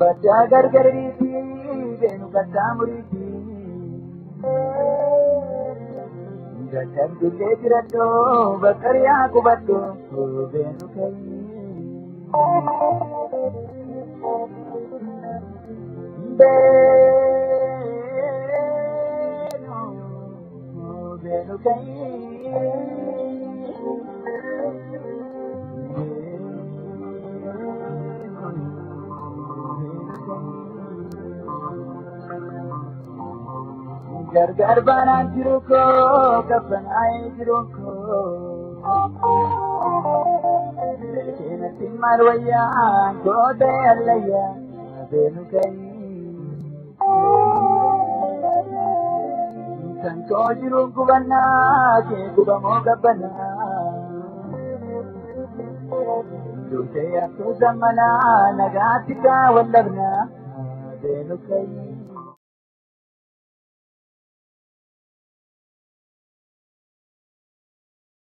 Baddaa gargariiti beenu qaxxaamuriiti. Dadhabbillee jiradhoo bakkariyaa qubadhoo beenu ka'ii. Beenu beenu ka'ii. Gargar baanaan jiru koo qabbanaa'ee jiru koo. Beekeenatti maal wayyaa gootee allayyaa beenu ka'ii. Kan koo jiru gubannaa kee gubamoo qabbanaa. Duutee haftuu zammanaa nagaatti kaawwallabnaa beenu ka'ii.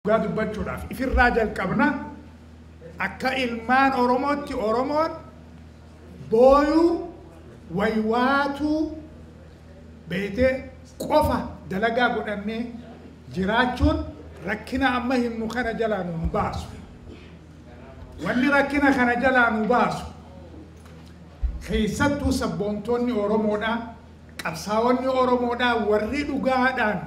Dhugaa dubbachuudhaaf ifirraa jalqabna. Akka ilmaan Oromootti Oromoon booyuu waywaatuu beetee qofa dalagaa godhannee jiraachuun rakkina amma himnu kana jalaa nu baasu. Wanni rakkina kana jalaa nu baasu keessattuu sabboontoonni Oromoodhaa, qabsaa'onni Oromoodhaa warri dhugaadhaan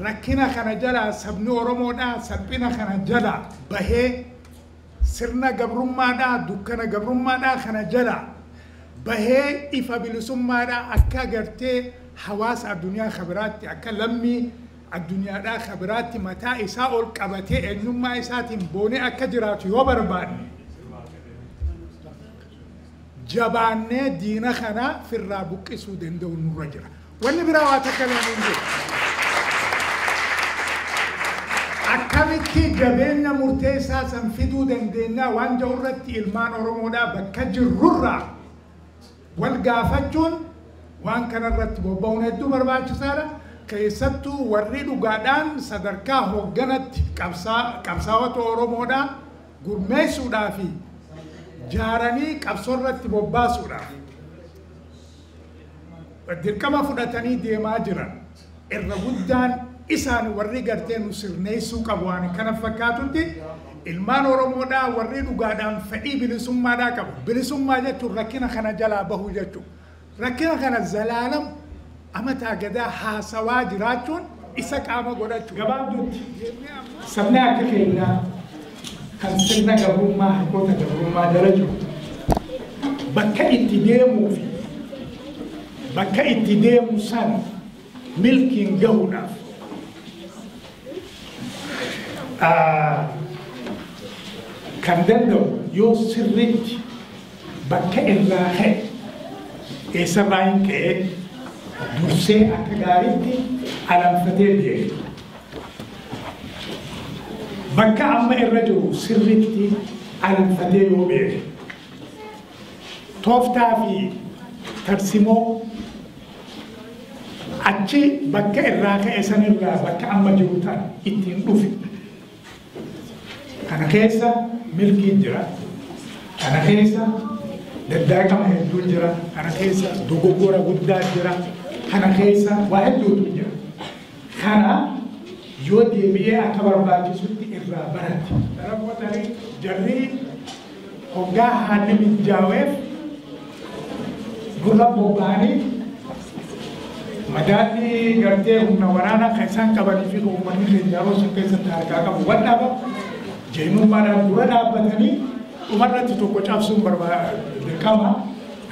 rakkina kana jalaa sabni Oromoodhaa salphina kana jalaa bahee sirna gabrummaadhaa dukkana gabrummaadhaa kana jalaa bahee ifa bilisummaadhaa akka agartee hawaasa addunyaa kabiraatti akka lammii addunyaadhaa kabiraatti mataa isaa ol qabatee eenyummaa isaatiin boonee akka jiraatu yoo barbaanne jabaannee diina kana firraa buqqisuu danda'u nurra jira. Wanni biraa waa takka illee hin jiru. Akkamitti jabeenya murteessaa san fiduu dandeenya waan jedhu irratti ilmaan Oromoodhaa bakka jirrurraa wal gaafachuun waan kanarratti bobba'uun hedduu barbaachisaadha. Keessattuu warri dhugaadhaan sadarkaa hoogganatti qabsaa'ota Oromoodhaa gurmeessuudhaa fi jaaranii qabsoo irratti bobbaasuudhaaf dirqama fudhatanii deemaa jiran irra guddaan isaan warri gartee nu sirneessuu qabu waan kana fakkaatutti ilmaan Oromoodhaa warri dhugaadhaan fedhii bilisummaadhaa qabu. Bilisummaa jechuun rakkina kana jalaa bahuu jechuudha. Rakkina kana zalaalam amataa gadaa haasawaa jiraachuun isa qaama godhachuu. Gabaabduutti sabni akka keenyaa kan sirna gabrummaa harkoota gabrummaa jala jiru bakka itti deemuu fi bakka itti deemu san milkiin gahuudhaaf kan danda'u yoo sirriitti bakka irraa ka'e eessarraa hin ka'ee dursee akka gaariitti alanfatee deeme. Bakka amma irra jiru sirriitti alanfatee yoo beeke tooftaa fi tarsimoo achi bakka irraa ka'e sanirraa bakka amma jiru tan ittiin dhufe. Kana keessa milkiin jira. Kana keessa daddaaqama hedduun jira. Kana keessa dogoggora guddaa jira. Kana keessa waa hedduutu jira. Kana yoo deebi'ee akka barbaachisutti irraa barate. Darabbootanii jarri hoggaa haalli mijaaweef gurra bobba'anii madaalli gartee humna waraanaa kan isaan qabanii fi uummanni keenya yeroo sun keessatti harkaa qabu wal dhaba. Jeenummaadhaan dura dhaabbatanii dhumarratti tokko cabsuun dirqama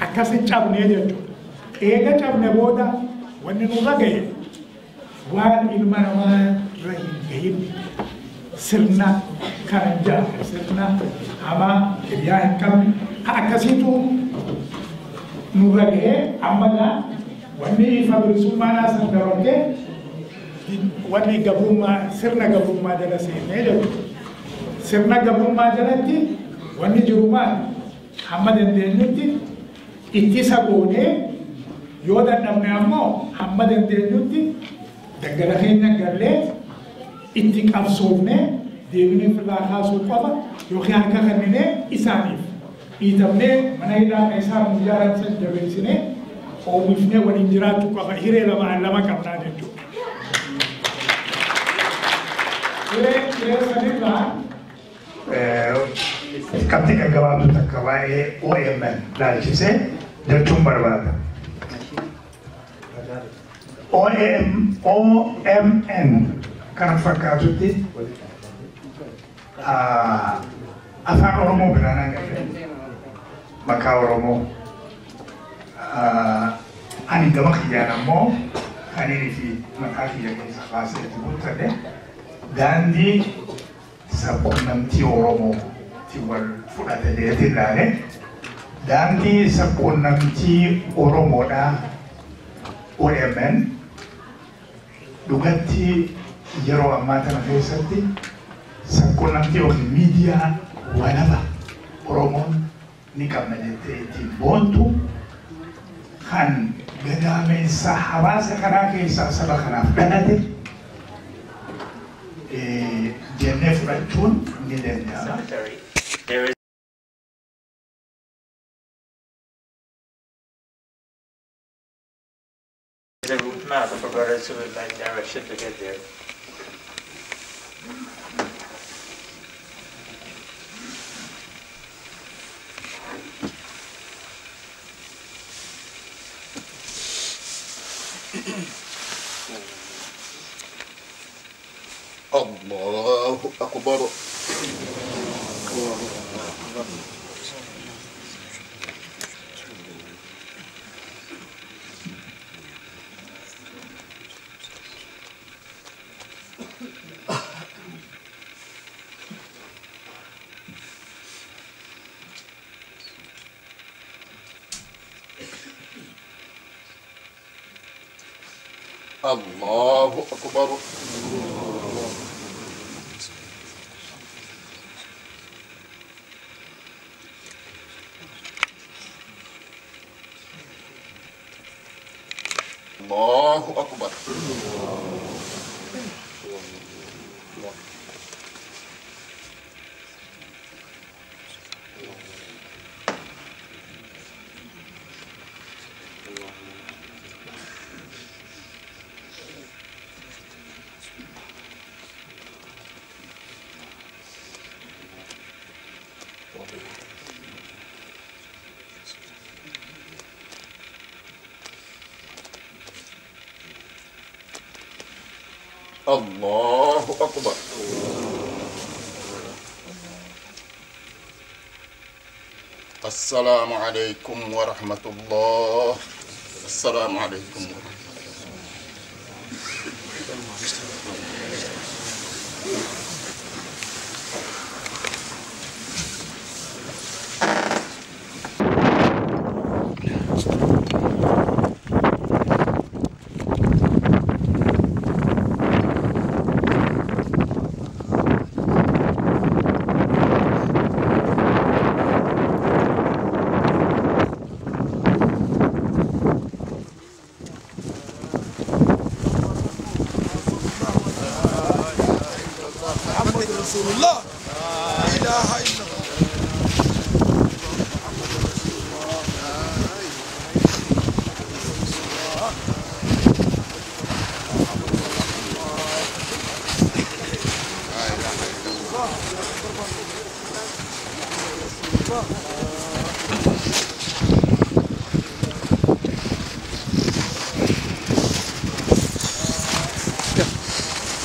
akkas hin cabne jechuudha. Eega cabne booda wanni nurra gahe waan ilma namaa irra hin gahin sirna kana jedhame sirna hamaa hiriyaa hin qabne akkasiitu nurra gahee amma gaa wanni ifa bilisummaadhaa san dabartee Wanni gabrummaa sirna gabrummaa jala seennee jechuudha. Sirna gabrummaa jalatti wanni jiru maal? Hamma dandeenyutti ittisa goonee yoo dadhabne ammoo hamma dandeenyutti daggala keenya gallee itti qabsoofnee deebinee ofirraa kaasuu qofa yookiin harka kenninee isaaniif dhiitamnee mana hidhaa kan isaan nu ijaaran san jabeessinee oomishnee waliin jiraachuu qofa hiree lama qabnaa jechuudha. Hiree sanirraa qabxii gaggabaabduu takka waa'ee OMN laalchisee jechuun barbaada. OMN kana fakkaatutti afaan Oromoo biraan agarre maqaa Oromoo ani gama kiyyaan ammoo kan inni fi maqaa kiyya keessa baasee itti guuttadhe daandii sabquunnamtii Oromooti wal fudhate jedhee ilaale daandii sabquunnamtii Oromoodhaa OMN dhugatti yeroo ammaa tana keessatti sabquunnamtii yookiin miidiyaa walaba Oromoon ni qabna jettee ittiin boontu kan gadaamessa hawaasa kanaa keessaa saba kanaaf dhalate jennee fudhachuun ni danda'ama. There is a route map for brothers who would like direction to get there. الله أكبر. الله أكبر. الله أكبر. الله أكبر. السلام عليكم ورحمة الله. السلام عليكم ورحمة الله. رسول الله لا إله إلا الله.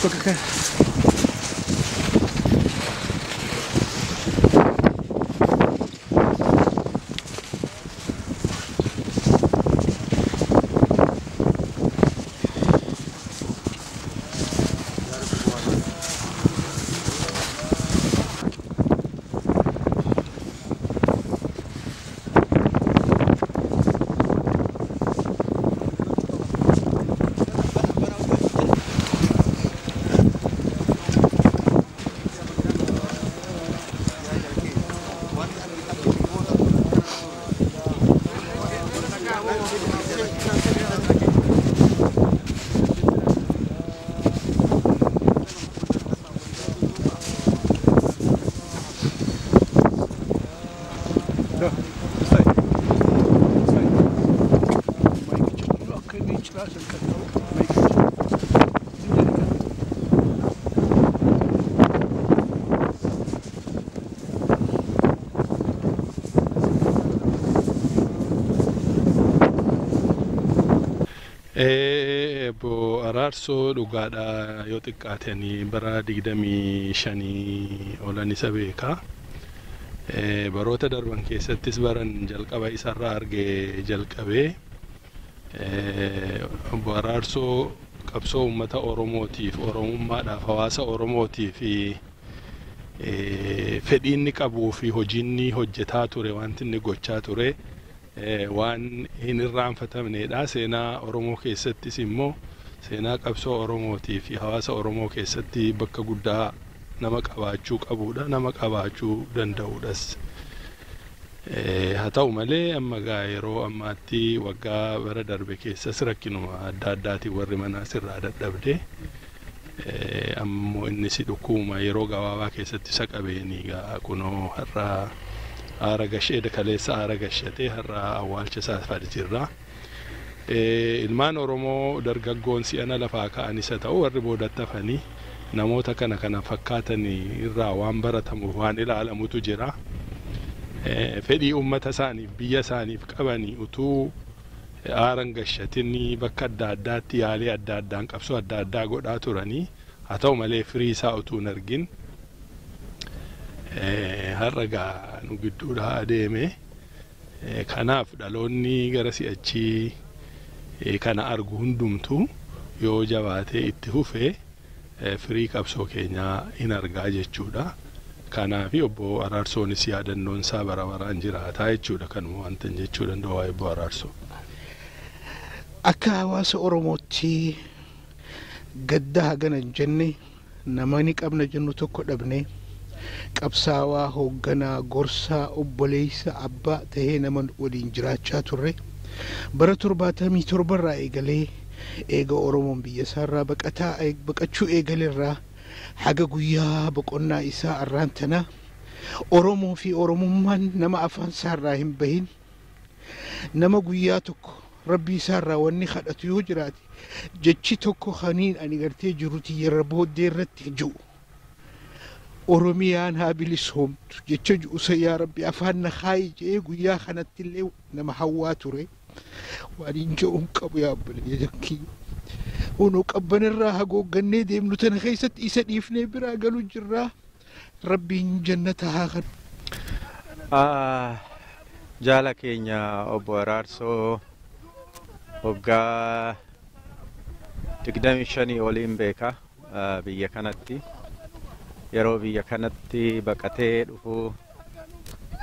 Okay. Araarsoo dhugaadha yoo xiqqaatanii bara 25 olan isa beeka. Baroota darban keessattis baran jalqaba isarraa argee jalqabee obbo Araarsoo qabsoo uummata Oromootiif, Oromummaadhaaf, hawaasa Oromootiif fedhii inni qabuu fi hojii inni hojjetaa ture, wanti inni gochaa ture waan hin irraanfatamnedha. Seenaa Oromoo keessattis immoo seenaa qabsoo Oromootii fi hawaasa Oromoo keessatti bakka guddaa nama qabaachuu qabudha, nama qabaachuu danda'udhas. Haa ta'u malee amma gaa yeroo ammaatti waggaa bara darbe keessas rakkinuma adda addaatiin warri manaa sirraa dadhabde, ammoo innis dhukkubuma yeroo gabaabaa keessatti isa qabeeni gaa kunoo har'a aara gashee, kaleessa aara gashatee har'a awwaalcha isaa jirra. Ilmaan Oromoo dargaggoon si'ana lafaa ka'an isa ta'u warri boodatti hafanii namoota kana kana fakkaatan irraa waan baratamuuf waan ilaalamutu jira. Fedhii uummata isaaniif, biyya isaaniif qabanii utuu aaran gashatinii bakka adda addaatti yaalii adda addaan qabsoo adda addaa godhaa turanii, haa ta'u malee firii isaa utuu hin argin har'a gaa nu gidduudhaa adeeme. Kanaaf dhaloonni gara si'achii kana argu hundumtuu yoo jabaatee itti fufee firii qabsoo keenyaa hin argaa jechuudha. Kanaaf obbo Araarsoonis yaadannoon isaa bara baraan jiraataa jechuudha. Kanuma wanta jechuu danda'u waa'ee obbo Araarsoo. Akka hawaasa Oromootti gadda hagana hin jenne, nama ni qabna jennu tokko dhabne, qabsaawaa, hoogganaa, gorsaa, obboleessa, abbaa tahee nama waliin jiraachaa turre. Bara 77rraa eegalee, eega Oromoon biyya isaarraa baqataa baqachuu eegalerraa haga guyyaa boqonnaa isaa arraan tana, Oromoo fi Oromummaan nama afaan isaarraa hin bahin, nama guyyaa tokko rabbii isaarraa wanni kadhatu yoo jiraate jechi tokko kaniin ani gartee jiruti yeroo booddee irratti ji'u "Oromiyaan haa bilisoomtu" jecha ji'u sa, "Yaa Rabbi, afaan na kaayi" jedhee guyyaa kanatti illee nama hawwaa ture. Waan hin jedhu qabu, yaa obboleeyyan kiyya. Hunoo qabbanirraa hagooggannee deemnu tana keessatti isa dhiifnee biraa galu jirraa. Rabbiin jannata haa kan. Jaala keenya obbo Araarsoo waggaa 25 oliin beeka biyya kanatti. Yeroo biyya kanatti baqatee dhufu,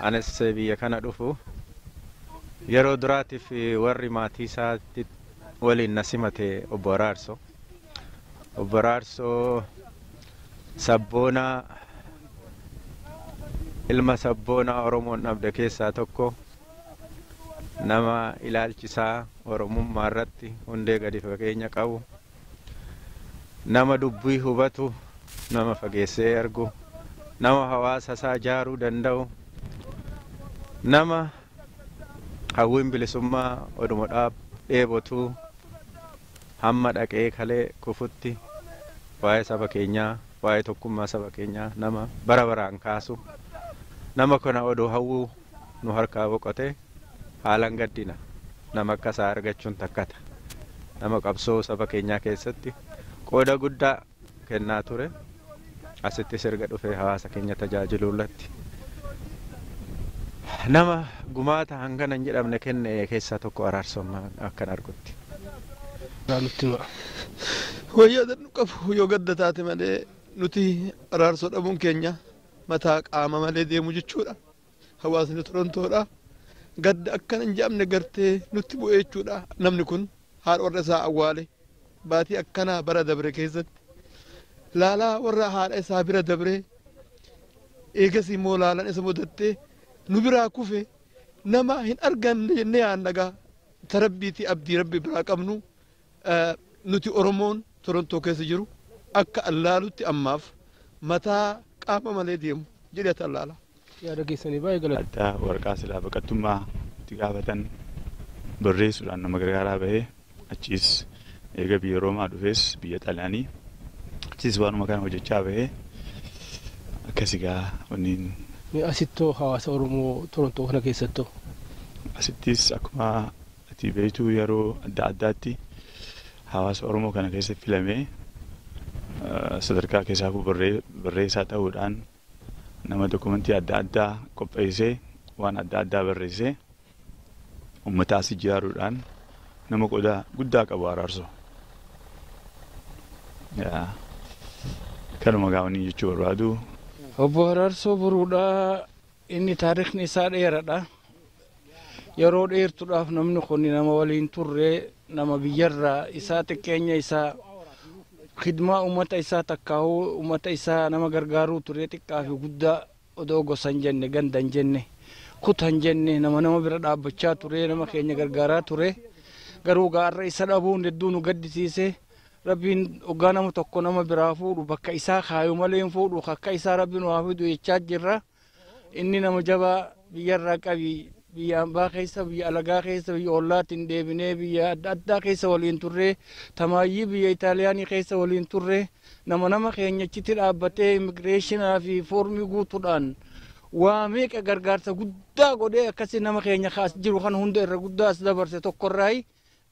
anis biyya kana dhufu, yeroo duraatiif warri maatii isaatti waliin na simate obbo Araarsoo. Obbo Araarsoo sabboonaa, ilma sabboonaa Oromoon dhabde keessaa tokko, nama ilaalchisaa Oromummaa irratti hundee gadi fageenya qabu, nama dubbii hubatu, nama fageessee argu, nama hawaasa isaa ijaaruu danda'u, nama hawwiin bilisummaa oduma dheebotuu hamma dhaqee kalee kufutti waa'ee saba keenyaa, waa'ee tokkummaa saba keenyaa nama bara baraan kaasu, nama kana oduu hawwuu nu harkaa boqote haalan gaddina. Nama akkasaa argachuun takkata. Nama qabsoo saba keenyaa keessatti qooda guddaa kennaa ture, asittis erga dhufee hawaasa keenya tajaajiluu irratti nama gumaata hangana hin jedhamne kenne keessaa tokko Araarsummaa akkan argutti. Nutti hima. Wayyaa nu qabu yoo gadda taate malee, nuti Araarsoo dhabuun keenya mataa qaama malee deemu jechuudha. Hawaasni Torontoodha. Gadda akkana hin jedhamne gartee nutti bu'e jechuudha. Namni kun haadha warra isaa awwaale baatii akkanaa bara dabre keessatti, laalaa warra haadha isaa bira dabre, eegas immoo laalaan isa mudattee nu biraa kufe. Nama hin arganne jennee yaannagaa tarabbiitii abdii rabbi biraa qabnu, nuti Oromoon Torontoo keessa jiru akka allaalutti ammaaf mataa qaama malee deemu jedhee allaala. Yaada keessanii baay'ee galata. Addaa waraqaa silaa baqattummaa itti gaafatan barreessuudhaan nama gargaaraa bahee, achiis eega biyya Roomaa dhufees, biyya Xaaliyaanii achiis waanuma kana hojjechaa bahee akkas egaa wanniin. Asittoo hawaasa Oromoo Torontoo kana keessattoo? Asittis akkuma ati beektu yeroo adda addaatti Hawaasa Oromoo kana keessatti filamee sadarkaa keessaa barreessaa ta'uudhaan nama dokumentii adda addaa qopheessee waan adda addaa barreessee uummataas ijaaruudhaan nama qodaa guddaa qabu Araarsoo. Kanuma gaafanii jechuu barbaadu. Obbo Araarsoo Boruudhaa inni taarikhni isaa dheeraadha. Yeroo dheertuudhaaf namni kun nama waliin turre nama biyyarraa isaa xiqqeenya isaa khidmaa uummata isaa takkaa'uu uummata isaa nama gargaaruu ture xiqqaa fi guddaa odoo gosa hin jenne ganda hin jenne kuta hin jenne nama nama bira dhaabbachaa ture nama keenya gargaaraa ture garuu gaarra isa dhabuun hedduu nu gaddisiise rabbiin hoggaa nama tokko nama biraa fuudhu bakka isaa kaayu malee hin fuudhu akka isaa rabbiin waa fidu jechaa jirra inni nama jabaa biyyarraa qabi biyya ambaa keessa biyya alagaa keessa biyya ollaatiin deebinee biyya adda addaa keessa waliin turre tamaayyii biyya Itaaliyaanii keessa waliin turre nama nama keenya achitti dhaabbatee immigireeshinaa fi foormii guutuudhaan waa meeqa gargaarsa guddaa godhee akkasii nama keenya as jiru kan hunda irra guddaa as dabarse tokkorraayi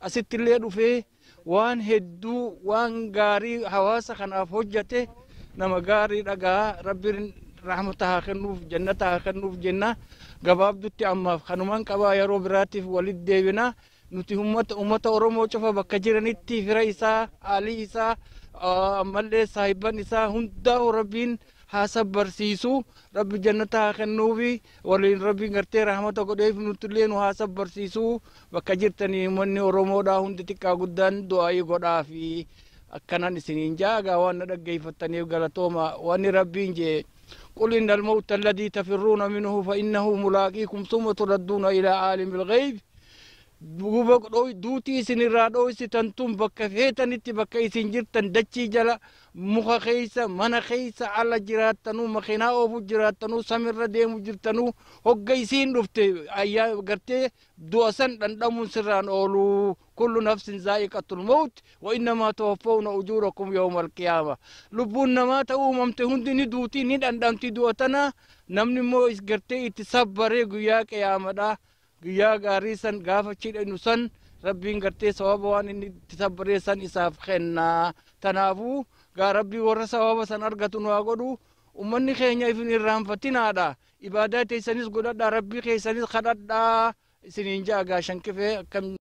asitti illee dhufee waan hedduu waan gaarii hawaasa kanaaf hojjate nama gaarii dhagaa rabbiin rahmata haa kennuuf jannata haa kennuuf jenna gabaabdutti ammaaf kanumaan qabaa yeroo biraatiif walitti deebina nuti ummata Oromoo cufa bakka jiranitti fira isaa haalii isaa ammallee saahibban isaa hundaa rabbiin haa sabbarsiisu rabbi jannata haa kennuufi waliin rabbiin gartee rahmata godheef nuttillee nu haa sabbarsiisu bakka jirtanii uummanni Oromoodhaa hundi xiqqaa guddaan du'aayii godhaafi akkanaan isiniin jaagaa waan na dhaggeeffattaniif galatooma wanni rabbiin jee قل إن الموت الذي تفرون منه فإنه ملاقيكم ثم تردون إلى عالم الغيب duutii isin irraa dho'isitan tun bakka feetanitti bakka isin jirtan dachii jala muka keessa mana keessa ala jiraattanuu makiinaa oofu jiraattanuu samirra deemu jirtanuu hogga isiin dhufte ayyaa gartee du'a san dhandhamuun sirraan ooluu kullu nafsin zaa'iqatul mawt wa innamaa tuwaffawna ujuurakum yawma alqiyaama lubbuun namaa ta uumamte hundi ni duutii ni dhandhamti du'a tana namni immoo gartee itti sabbaree guyyaa qiyaamadha guyyaa gaarii san gaafa chidhanu san rabbiin gartee sababa waan inni itti sabbaree san isaaf kennaa tanaafuu gaa rabbii warra sababa san argatu nu haa godhu ummanni keenya ifin irraanfatinaadha ibaadaa teessanis godhadhaa rabbii keessanis kadhadhaa isiniin ja'a gaa shankifee akkam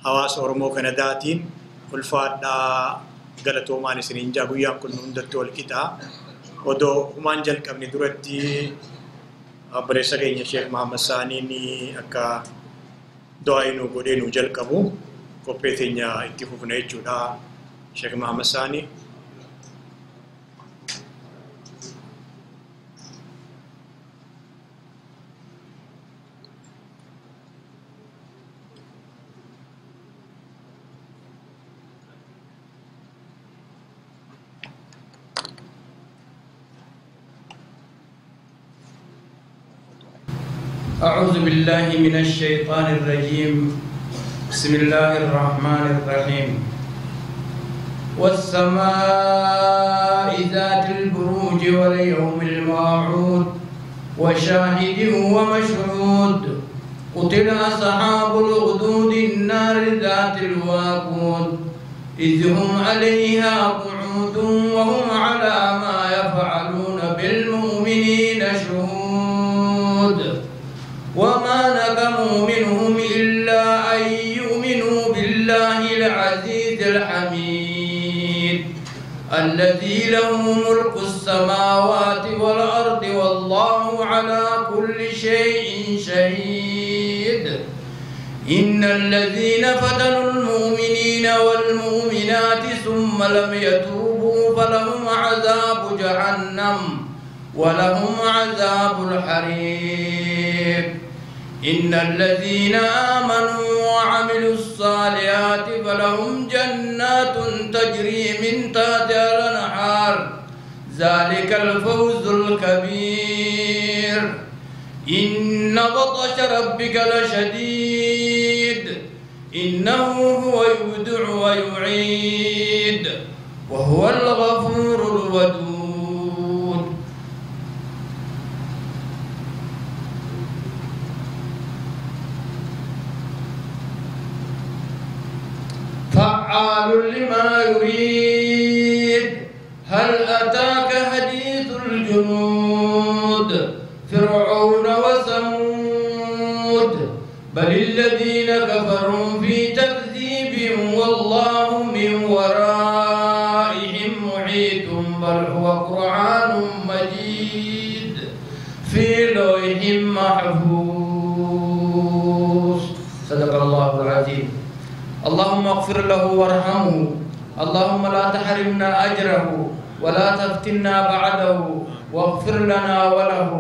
Hawaasa Oromoo Kanadaatiin ulfaadhaa galatoomaan isiniin jaa guyyaan kun hundatti wal qixaa. Odoo humaan jalqabne duratti obboleessa keenya Sheekh Mahammad Saaniin akka du'aa nu godhee nu jalqabu qophee teenya itti fufna jechuudha. Sheekh Mahammad Saanii. أعوذ بالله من الشيطان الرجيم بسم الله الرحمن الرحيم والسماء ذات البروج واليوم الموعود وشاهد ومشهود قتل أصحاب الأخدود النار ذات الوقود إذ هم عليها قعود وهم على ما يفعلون بالمؤمنين شهود وما نقموا منهم إلا أن يؤمنوا بالله العزيز الحميد الذي له ملك السماوات والأرض والله على كل شيء شهيد إن الذين فتنوا المؤمنين والمؤمنات ثم لم يتوبوا فلهم عذاب جهنم ولهم عذاب الحريق إن الذين آمنوا وعملوا الصالحات فلهم جنات تجري من تحتها الأنهار ذلك الفوز الكبير إن بطش ربك لشديد إنه هو يبدع ويعيد وهو الغفور الودود. فعال لما يريد. هل أتاك حديث الجنود فرعون وثمود؟ بل الذين كفروا في تكذيب والله من ورائهم محيط. بل هو قرآن مجيد في لوح محفوظ. صدق الله العظيم. اللهم اغفر له وارحمه، اللهم لا تحرمنا أجره ولا تفتنا بعده، واغفر لنا وله.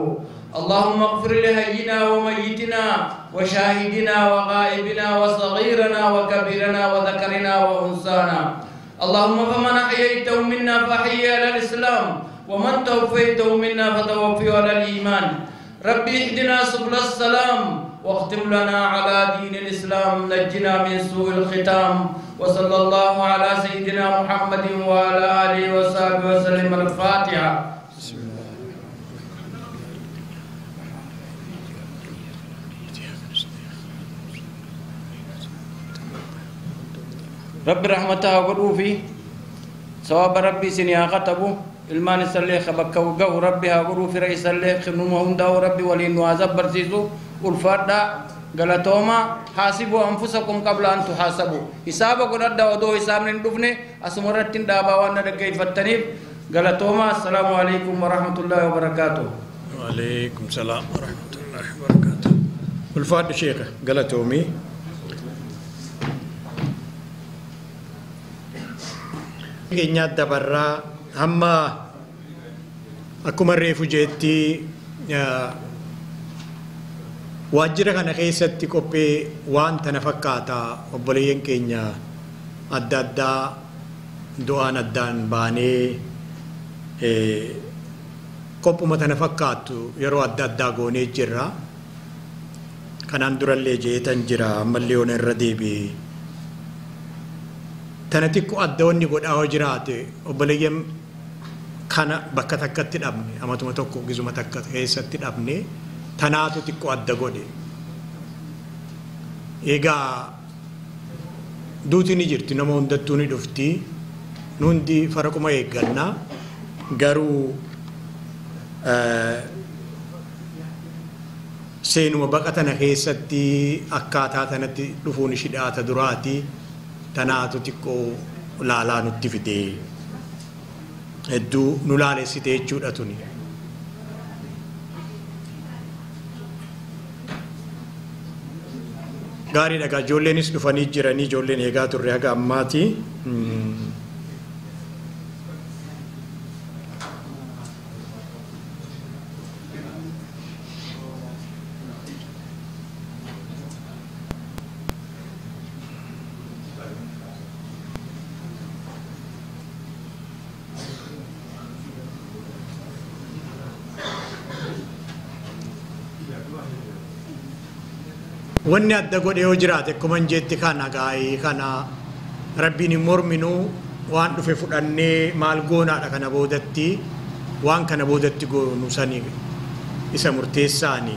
اللهم اغفر لحينا وميتنا وشاهدنا وغائبنا وصغيرنا وكبيرنا وذكرنا وأنثانا. اللهم فمن أحييته منا فأحيه على الإسلام، ومن توفيته منا فتوفيه على الإيمان. ربي اهدنا سبل السلام واختم لنا على دين الإسلام، نجنا من سوء الختام. وصلى الله على سيدنا محمد وعلى آله وصحبه وسلم. الفاتحة. بسم الله. رب رحمته وقدوفي ثواب ربي سنيا خطبو ilmaan isallee bakka gahu rabbi haa godhuu, fira isallee numa hundaa'u rabbi waliin nu haa zabbarsiisu. Ulfaadhaa galatooma. Haasibuu anfusakum qabla an tuhaasabu. Hisaaba godhadhaa odoo hisaabni hin dhufne. Asuma irratti hin dhaabaa waan na dhaggeeffattaniif galatooma. Assalaamu alaikum warahmatullaahi wabarakaatuh. Waalaikum salaam warahmatullaahi wabarakaatuh. Ulfaadhu sheekha, galatoomii. Keenyaa dabarraa hamma akkuma reefu jeetti waajjira kana keessatti qophii waan tana fakkaata. Obboleeyyan keenya adda addaa du'aan addaan baanee qophuma tana fakkaattu yeroo adda addaa goonee jirra. Kanaan durallee jeetan jira, ammallee yoona irra deebi'e. Tana xiqqoo adda wanni godhaa hoo jiraate obboleeyyan kana bakka takkatti dhabne, amatuma tokko gizuma takka keessatti dhabne, tanaatu xiqqoo adda godhe. Egaa duuti ni jirti, nama hundattuu ni dhufti, nu hundi faraquma eegganna. Garuu seenuma baqa tana keessatti akkaataa tanatti dhufuun ishii dhaata duraati. Tanaatu xiqqoo laalaa nutti fide, hedduu nu laalessite jechuudha tuni. Gaariidha egaa, ijoolleenis dhufanii jiranii, ijoolleen eegaa turre haga ammaati. Wanni adda godhe yoo jiraate akkuma hin jetti kana gaa'ee kana rabbiin hin morminuu, waan dhufe fudhannee maal goonaadha kana boodatti, waan kana boodatti goonu sanii isa murteessaani.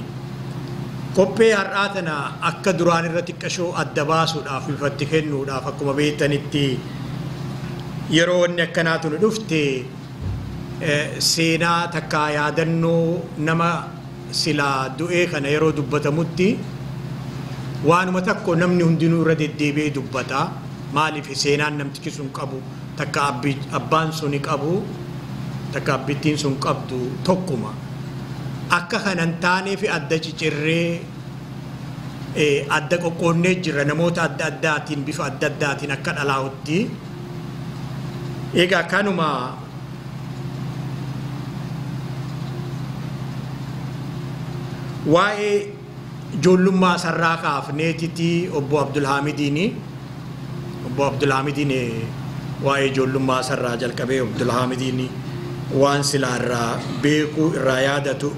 Qophee har'aa tana akka duraan irra xiqqashoo adda baasuudhaaf ifatti kennuudhaaf akkuma beektanitti yeroo wanni akkanaatu nu dhufte seenaa takkaa yaadannoo nama silaa du'ee kana yeroo dubbatamutti waanuma tokko namni hundinuu irra deddeebi'ee dubbata. Maaliif seenaan namtichi sun qabu takka abbaan suni qabu takka abbittiin sun qabdu tokkuma. Akka kanan taanee fi adda cicirree adda qoqqoonnee jirra namoota adda addaatiin bifa adda addaatiin akka dhalaa'utti. Egaa kanuma waa'ee ijoollummaa sarraa kaafneetiti obbo Abdulhaamidiini. Obbo Abdulhaamidiin waa'ee ijoollummaa sarraa jalqabee Abdulhaamidiini waan silaa irraa beekuu irraa yaadatu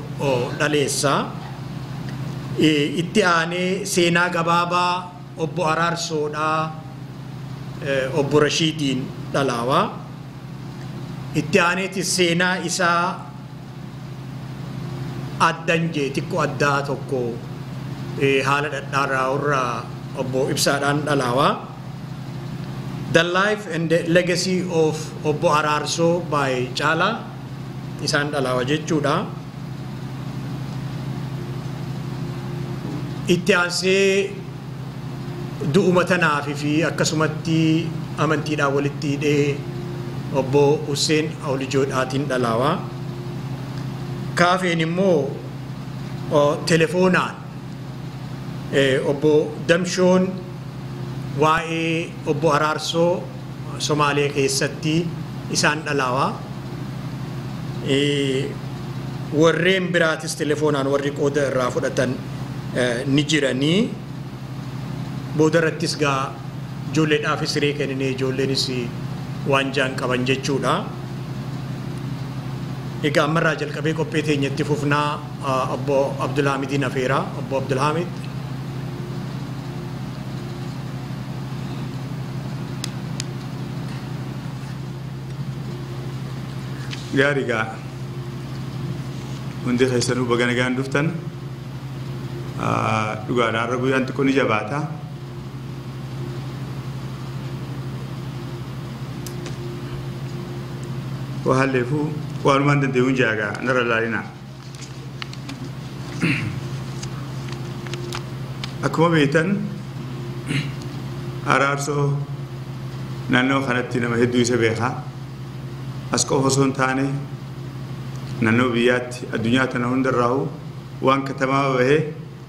dhaleessa. Itti aanee seenaa gabaabaa obbo Araarsoodhaa obbo Rashiidiin dhalaawaa. Itti aaneeti seenaa isaa addan jee xiqqoo addaa tokko haala dhadhaarraa irraa obbo Ibsaadhaan dhalaawaa. The Life and the Legacy of Obbo Araarsoo by Caalaa isaan dhalaawa jechuudha. Itti aansee du'uma tanaaf fi akkasumatti amantiidhaan walitti hidhee obbo Hussein Awlijoodhaatiin dhalaawaa. Kaafeen immoo telefoonaan obbo Damshoon waa'ee obbo Araarsoo Somaalee keessatti isaan dhalaawaa. Warreen biraatis telefoonaan warri qooda irraa fudhatan ni jiranii. Booda irrattis gaa ijoolleedhaafis siree kenninee ijoolleenis waan jaan qaban jechuudha. Egaa ammarraa jalqabee qophee teenyatti fufnaa obbo Abdulhaamidiin afeeraa. Obbo Abdulhamid. Gaarii gaa hundi keessanuu baga nagaan dhuftan. Dhugaadhaan har'a guyyaan xiqqoo ni jabaata. Waa waanumaan danda'uun jaagaa narra laalina. Akkuma beektan Araarsoo naannoo kanatti nama hedduu isa beeka. As qofa osoo hin taane naannoo biyyaatti addunyaa tana hundarraa'u waan katamaa bahee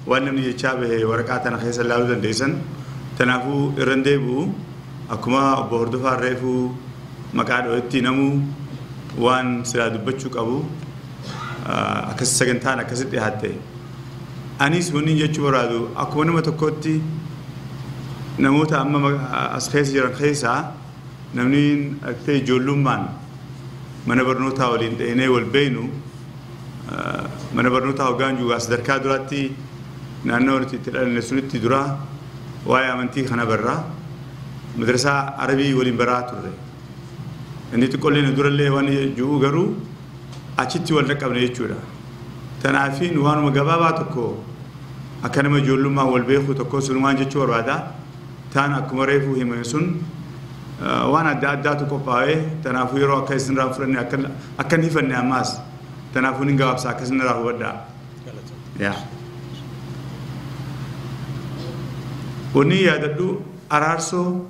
waan namni jechaa bahee waraqaa tana keessa ilaaluu dandeessan. Kanaafuu irra hin deebi'u. Akkuma obbo Hordofaa reefuu maqaa dhoo'etti namuu waan silaa dubbachuu qabu akkas sagantaan akkasitti dhiyaatte. Anis wanni jechuu barbaadu akkuma nama tokkotti namoota amma as keessa jiran keessaa namni akka ijoollummaan mana barnootaa waliin dheenee wal beeynu mana barnootaa hoggaan jiru sadarkaa duraatti naannoo nuti itti dhalanne sunitti dura waa'ee amantii kana barraa madrasaa Arabii waliin baraa turre. Inni xiqqoollee nu durallee waan jiru garuu achitti wal dhaqqabne jechuudha. Tanaafi nu waanuma gabaabaa tokko akka nama ijoollummaa wal beeku tokko sunumaan jechuu barbaada. Taan akkuma reefuu himame sun waan adda addaatu qophaa'ee tanaafuu yeroo akka isin irraa fudhanne akka hin hifanne ammaas tanaafuu ni gabaabsa akka isin irraa hubadhaa. Wanni yaadadhu Araarsoo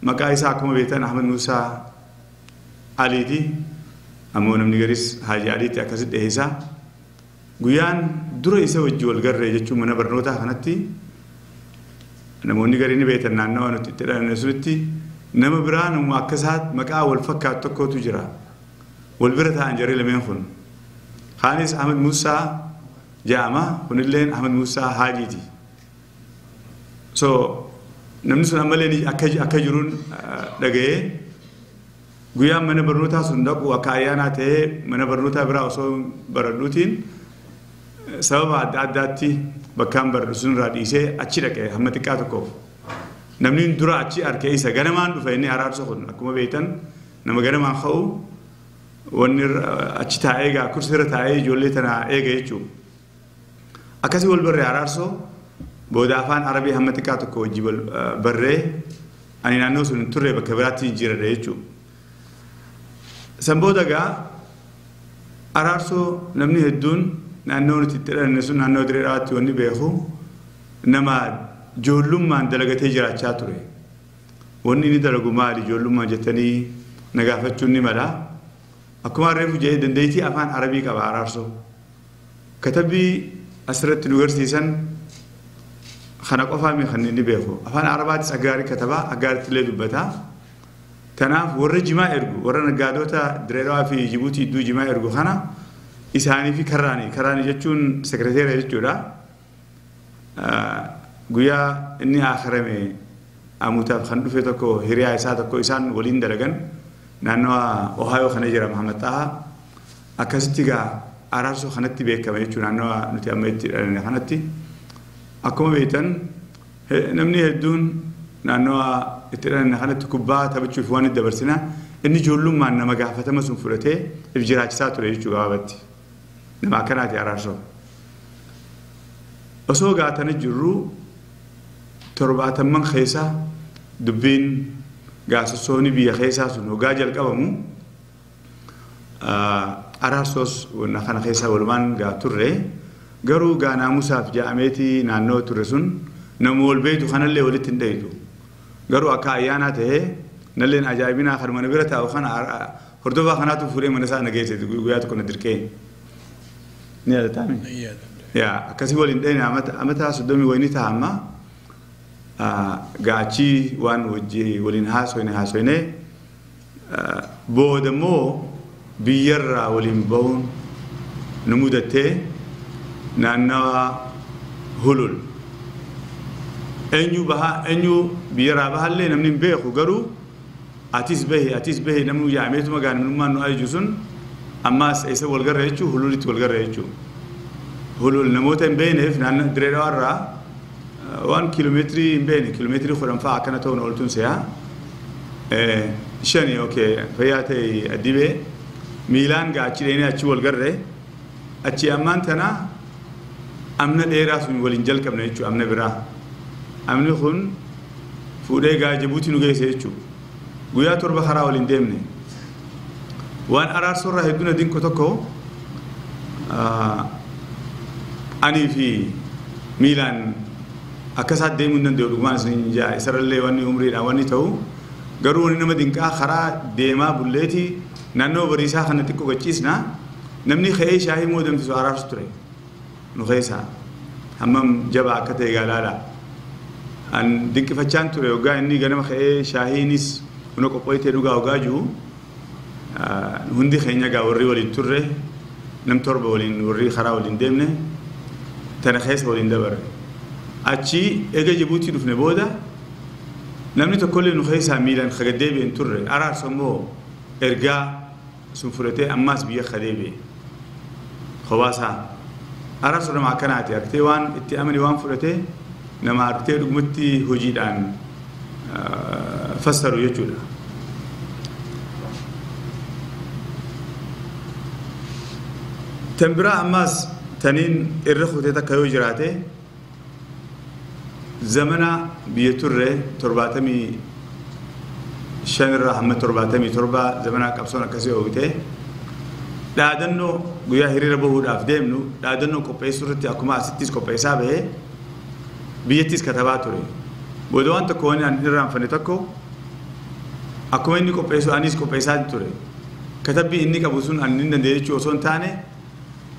maqaa isaa akkuma beektan Ahmad Muusaa Aliiti. Ammoo namni garis Haaji Aliitti akkasitti dhiyeessa. Guyyaan dura isa wajji wal garree jechuun mana barnootaa kanatti namoonni garii ni beektan naannawa nuti itti dhalanne sunitti nama biraa nama akka isaatti maqaa wal fakkaatu tokkotu jira. Wal bira taa'an jarri lameen kun. Kaanis Ahmad Muusaa jedhama kunilleen Ahmad Muusaa Haajiiti. So namni sun ammallee akka jiruun dhaga'ee guyyaan mana barnootaa sun dhaqu akka ayyaanaa ta'ee mana barnootaa biraa osoo baradhuutiin sababa adda addaatti bakkaan baradhu sun irraa dhiisee achi dhaqe hamma xiqqaa tokkoof. Namni dura achi arge isa ganamaan dhufe inni Araarsoo kun akkuma beektan nama ganamaan ka'u wanni achi taa'ee egaa kursii irra taa'ee ijoollee tana eega jechuudha. Akkasii wal barree Araarsoo booda afaan Arabii hamma xiqqaa tokko wajji barree ani naannoo sun hin turre bakka biraatti jijjiiradha jechuudha. San booda egaa Araarsoo namni hedduun naannoo nuti itti dhalanne sun naannoo diree dhawaatti wanni beeku nama ijoollummaan dalagatee jiraachaa ture. Wanni inni dalagu maali ijoollummaan jettanii na gaafachuun ni mala. Akkuma reefu jedhee dandeettii afaan Arabii qaba Araarsoo. Katabbii asirratti nu agarsiisan kana qofaa mi kan inni beeku. Afaan Arabaatis aggaarii katabaa aggaaritti illee dubbataa. Kanaaf warra jimaa ergu warra naggaadota Diree Dhawaa fi Jibuutii iddoo jimaa ergu kana isaanii fi karraanii jechuun sekreteera jechuudha. Guyyaa inni akharame amutaaf kan dhufe tokko hiriyaa isaa tokko isaan waliin dalagan naannawa Ohio kana jira Muhammad Taha akkasitti gaa Araarsoo kanatti beekama jechuudha naannawa nuti amma itti dhalanne kanatti. Akkuma beektan Namni hedduun naannoo itti dhalanne kanatti kubbaa taphachuuf waan itti dabarsina inni ijoollummaan nama gaafatama sun fudhatee if jiraachisaa ture jechuu gabaabatti. Nama akkanaati Araarsoo. Osoo gaatana jirru 70 keessa dubbiin gaasossoonni biyya keessaa sun hoggaa jalqabamu Araarsoos wanna kana keessa walumaan gaa turre garuu gaa naamusaaf ja'ameetii naannoo turre sun nama wal beeytu kanallee walitti hin dhayitu. Garuu akka ayyaanaa ta'ee nalleen ajaa'ibinaa kan mana bira taa'u kana hordofaa kanaatu fuudhee mana isaa na geesse guyyaa tokko na dirqee. Ni yaadataami? Yaa akkasii waliin dhayne amata 30 wayini ta'a amma gaachii waan wajji waliin haasoyne booda immoo biyyarraa waliin bahuun nu mudattee naannawa Hulul. Eenyu bahaa eenyu biyyarraa bahallee namni hin beeku garuu atis bahi namni yaameetuma gaanummaan nu ajaju sun ammaas eessa wal garra jechuu Hululitti wal garra jechuu. Hulul namoota hin beekneef naannoo dirree dhawaarraa waan kiiloomeetirii hin beekne kiiloomeetirii 10 fa'aa akkana ta'uun ooltuun se'a. 5 okay fayyaa ta'e addibee miilaan gaa achi dheenee achi wal garre achi ammaan tana amna dheeraa sun waliin jalqabne jechuudha amna biraa. Amni kun fuudhee gaa Jibuutii nu geesse jechuudha. Guyyaa 7 karaa waliin deemne. Waan Araarsoorraa hedduun dinqu tokko anii fi miilaan akkasaa deemuu hin danda'u dhugumaan isin jaa isarrallee wanni umriidhaan wanni ta'u garuu wanni nama dinqaa karaa deemaa bulleetii naannoo bariisaa kana xiqqoo gachiisna namni ka'ee shaayii moo danfisu Araarsu ture nu keessaa hammam jabaa akka ta'e gaalaadha. An dinqifachaan ture hoggaa inni ganama ka'ee shaayiinis buna qopho'itee dhugaa hoggaa jiru hundi keenya gaa warri waliin turre nam 7 waliin warri karaa waliin deemne tana keessa waliin dabarre. Achi eega Jibuutii dhufne booda namni tokkollee nu keessaa miilaan kagaddeebi'e hin turre Araarso immoo ergaa sun fudhatee ammaas biyya kadeebi'e. Kophaa Araarso nama akkanaati argitee waan itti amane waan fudhatee nama argitee dhugumatti hojiidhaan fassaru jechuudha. Tan biraa ammaas taniin irra kutee takka yoo jiraate zamana biyya turre 75 irraa hamma 77 zamana qabsoon akkasii oogite dhaadannoo guyyaa hiriira bahuudhaaf deemnu dhaadannoo qopheessuu irratti akkuma asittis qopheessaa bahee biyyattis katabaa ture. Booda waan tokko waan ani irraanfanne tokko akkuma inni qopheessu anis qopheessaa ture. Katabbii inni qabu sun ani hin danda'e jechuu osoo hin taane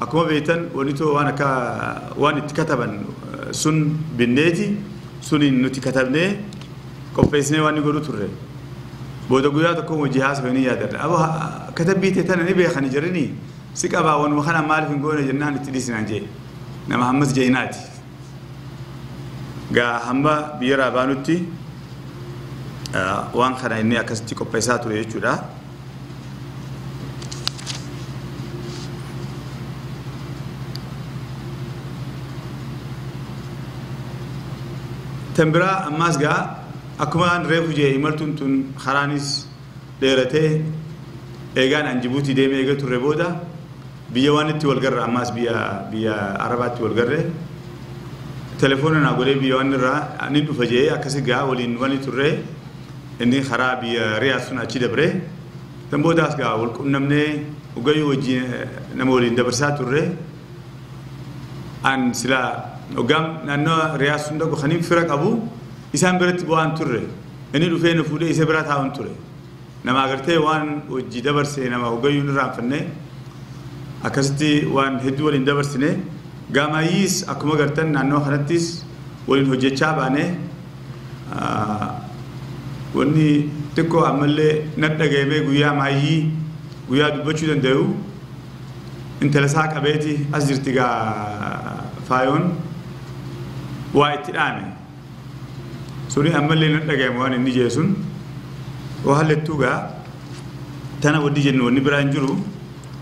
akkuma beektan wanni too waan akka waan itti kataban sun binneeti suniin nuti katabnee qopheessinee waan inni godhu turre. Booda guyyaa tokko hojii haasofanii yaadadha. Aboo katabbii ta'e tana ni beekani jiranii si qabaa waanuma kana maaliif hin goone jennaan itti dhiisinaan jee nama hammas jeinaati. Gaa hamma biyyarraa baanutti waan kana inni akkasitti qopheessaa ture jechuudha. Tan biraa ammaas gaa akkuma reefu jee imaltuun tun karaanis dheeratee eegaan an Jibuutii deemee eega turre booda biyya waan itti wal garre ammaas biyya Arabaatti wal garre telefoona naa godhee biyya waan irraa ni dhufa jee akkasi gaa waliin wani turre inni karaa biyya Riyaad sun achi dabre tan boodaas gaa wal qunnamnee ugayyuu wajjin nama waliin dabarsaa turre an silaa hoggaam naannoo Riyaad sun dhaqu kaniin fira qabu isaan biratti bu'aan turre inni dhufee nu fuudhee isa bira taa'uun ture nama agartee waan hojii dabarse nama hoggayyuu hin irraanfanne akkasitti waan hedduu waliin dabarsine gaamaayyiis akkuma gartan naannoo kanattis waliin hojjechaa baane wanni xiqqoo ammallee nan dhaga'amee guyyaa maayyii guyyaa dubbachuu danda'u intala isaa qabeeti as jirti gaa faayoon waa itti dhaame suni ammallee nan dhaga'ame waan inni jee sun waa hallettuu gaa tana waddi jennu wanni biraa hin jiru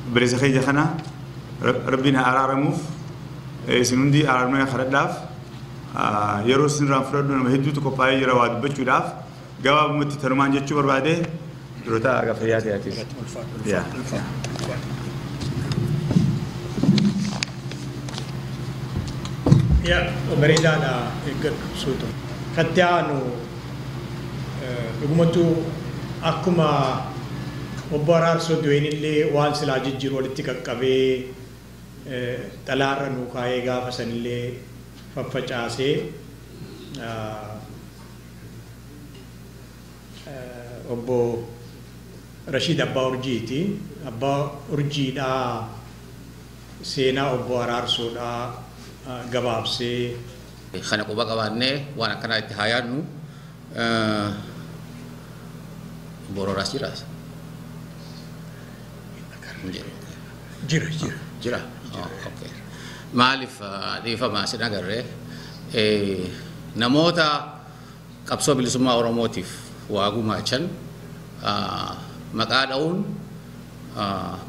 obboleessa keenya kana rabbiin haa araaramuuf isin hundi araaramee kadhadhaaf. Yeroo isinirraan fudhadhu nama hedduutu qophaa'ee jira waa dubbachuudhaaf gabaabumatti tanumaan jechuu barbaade durota aga fayyaa ta'eetis. Yaa bareedaadha eeggadhu suutu. Katti aanu dhugumattuu akkuma obbo Araarsoo du'een illee waan silaa jijjiiru walitti qaqqabee xalaarra nuu kaa'ee gaafa sanillee faffacaasee obbo Rashiid Abbaa Urjiiti. Abbaa Urjiidhaa seenaa obbo Araarsoodhaa gabaabsee. Kana quba qabaannee waan akkanaa itti haa yaadnu. Bororaas jiraas? Jira jira. Jira. Maaliif dhiifama sin agarree namoota qabsoo bilisummaa Oromootiif waa gumaachan maqaa dha'uun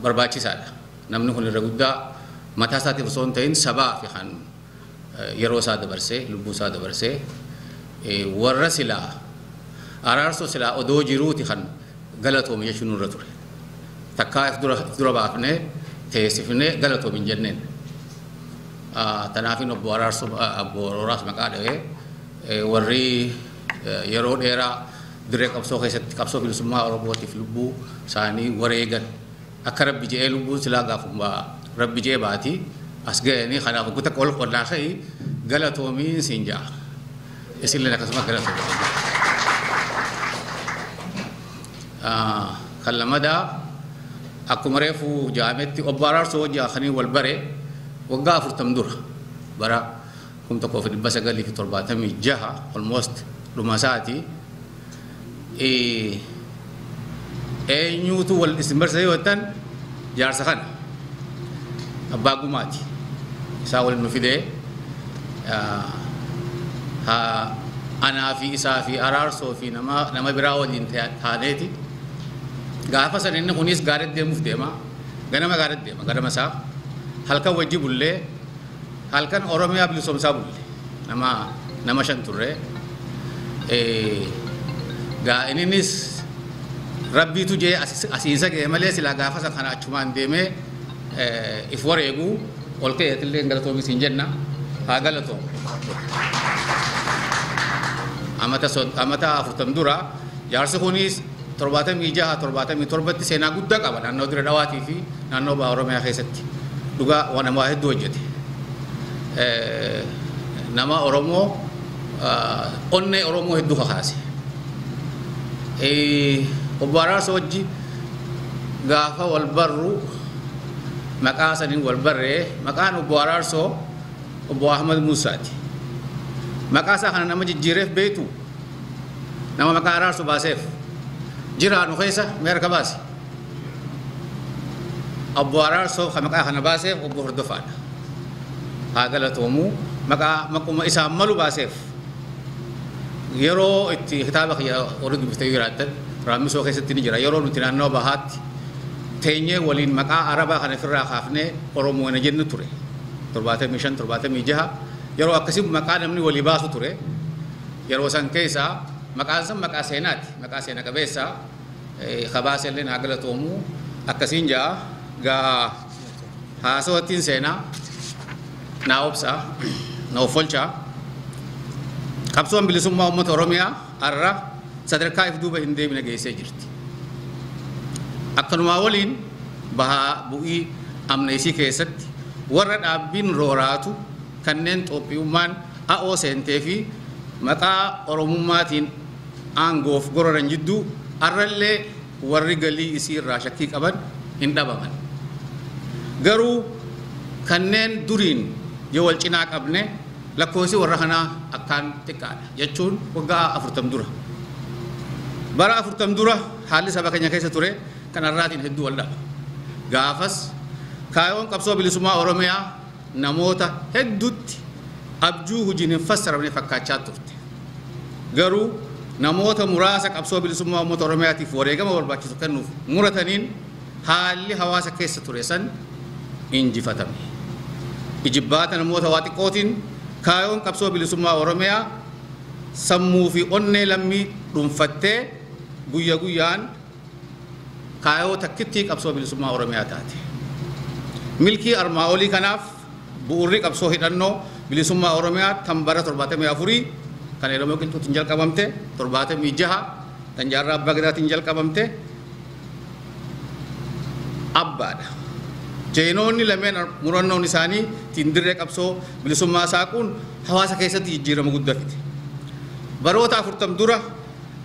barbaachisaadha. Namni kun irra guddaa mataa isaatiif osoo hin ta'in sabaa fi kan yeroo isaa dabarsee lubbuu isaa dabarsee warra silaa Araarsoo silaa odoo jiruuti kan galatoome jechuun nurra ture. Takkaa if dura baafnee teessifnee galatoome hin jenneen. Tanaafin obbo Araarsoo obbo Rooraas maqaa dha'ee warri yeroo dheeraa dirree qabsoo keessatti qabsoo bilisummaa Oromootiif lubbuu isaanii wareegan akka rabbi je'ee lubbuun silaa gaafuma rabbi je'ee baati as ga'anii kanaaf guta ol qonnaa ka'ii galatoomiin siin ja'a. Isinillee akkasuma galatoomii. Kan lamadaa akkuma reefu jaametti obbo Araarsoo wajjin wal bare waggaa 40 dura bara 1976 almost dhuma isaati. Eenyuutu wal isin barsiise yoo jettan jaarsa kana abbaa gumaati. Isaa waliin nu fidee anaa fi isaa fi Araarsoo fi nama biraa waliin taaneeti. Gaafa san inni kunis gaariitti deemuuf deema. Ganama gaariitti deema ganama isaa. Halkan wajji bullee halkan Oromiyaa bilisoomsaa bulle nama 5 turre. Gaa innis rabbiitu jee asiinsa ga'e malee silaa gaafa san kana achumaan deemee if wareeguu ol ka'eetillee galatoomis hin jenna haa galatoomu. Amata 40 dura jaarsi kunis 76 77 seenaa guddaa qaba naannoo Dirree Dhawaatii fi naannoo Baha Oromiyaa keessatti dhugaa waan namaa hedduu hojjete. Nama Oromoo onnee Oromoo hedduu kakaase. Obbo Araarsoo wajji gaafa wal barru maqaa saniin wal barree maqaan obbo Araarsoo obbo Ahmad Muusaati. Maqaa isaa kana nama jijjiireef beektu nama maqaa Araarsoo baaseef jira nu keessa mee harka baase. Obbo Araarsoo kan maqaa kana baaseef obbo Hordofaadha. Haa galatoomuu maqaa maquma isaan malu baaseef yeroo itti kitaaba kiyya warri dubbistee jiraattan raammisoo keessatti ni jira. Yeroo nuti naannoo bahaatti teenyee waliin maqaa Arabaa kana ofirraa kaafnee Oromoo na jennu ture. 75 76 yeroo akkasii maqaa namni walii baasu ture. Yeroo san keessaa maqaan san maqaa seenaati. Maqaa seena qabeessaa kabaasellee naa galatoomuu akkasiin ja'a gaa haasawattiin seenaa naa obsaa na offolchaa. Qabsoon bilisummaa uummata Oromiyaa har'a sadarkaa if duuba hin deebine geessee jirti. Akkanumaa waliin bahaa bu'ii amna isii keessatti warra dhaabbiin rooraatu kanneen Xoophiyummaan a'oo seentee fi maqaa Oromummaatiin aangoof gororan jidduu har'allee warri galii isii irraa shakkii qaban hin dhabaman. Garuu kanneen duriin yoo wal cinaa qabne lakkoofsi warra kanaa akkaan xiqqaadha jechuun waggaa 40 dura. Bara 40 dura haalli saba keenya keessa ture kan har'aatiin hedduu wal dhaba. Gaafas kaayoon qabsoo bilisummaa Oromiyaa namoota hedduutti abjuu hojiin hin fassaramne fakkaachaa turte. Garuu namoota muraasa qabsoo bilisummaa uummata Oromiyaatiif wareegama barbaachisu kennuuf murataniin haalli hawaasa keessa ture san injifatame. Ijibbaata namoota waa xiqqootiin Kaayoon qabsoo bilisummaa Oromiyaa sammuu fi onnee lammii dhuunfattee guyya guyyaan kaayoo takkittii qabsoo bilisummaa Oromiyaa taate. Milkii armaa olii kanaaf bu'uurri qabsoo hidhannoo bilisummaa Oromiyaa tan bara 74 kan Oromoo qilxuutiin jalqabamte 76 tan jaarraa abbaa gadaatiin jalqabamte abbaadha. Jeenoonni lameen murannoon isaanii ittiin dirree qabsoo bilisummaa saaquun hawaasa keessatti jijjiirama guddaa fide. Baroota 40 dura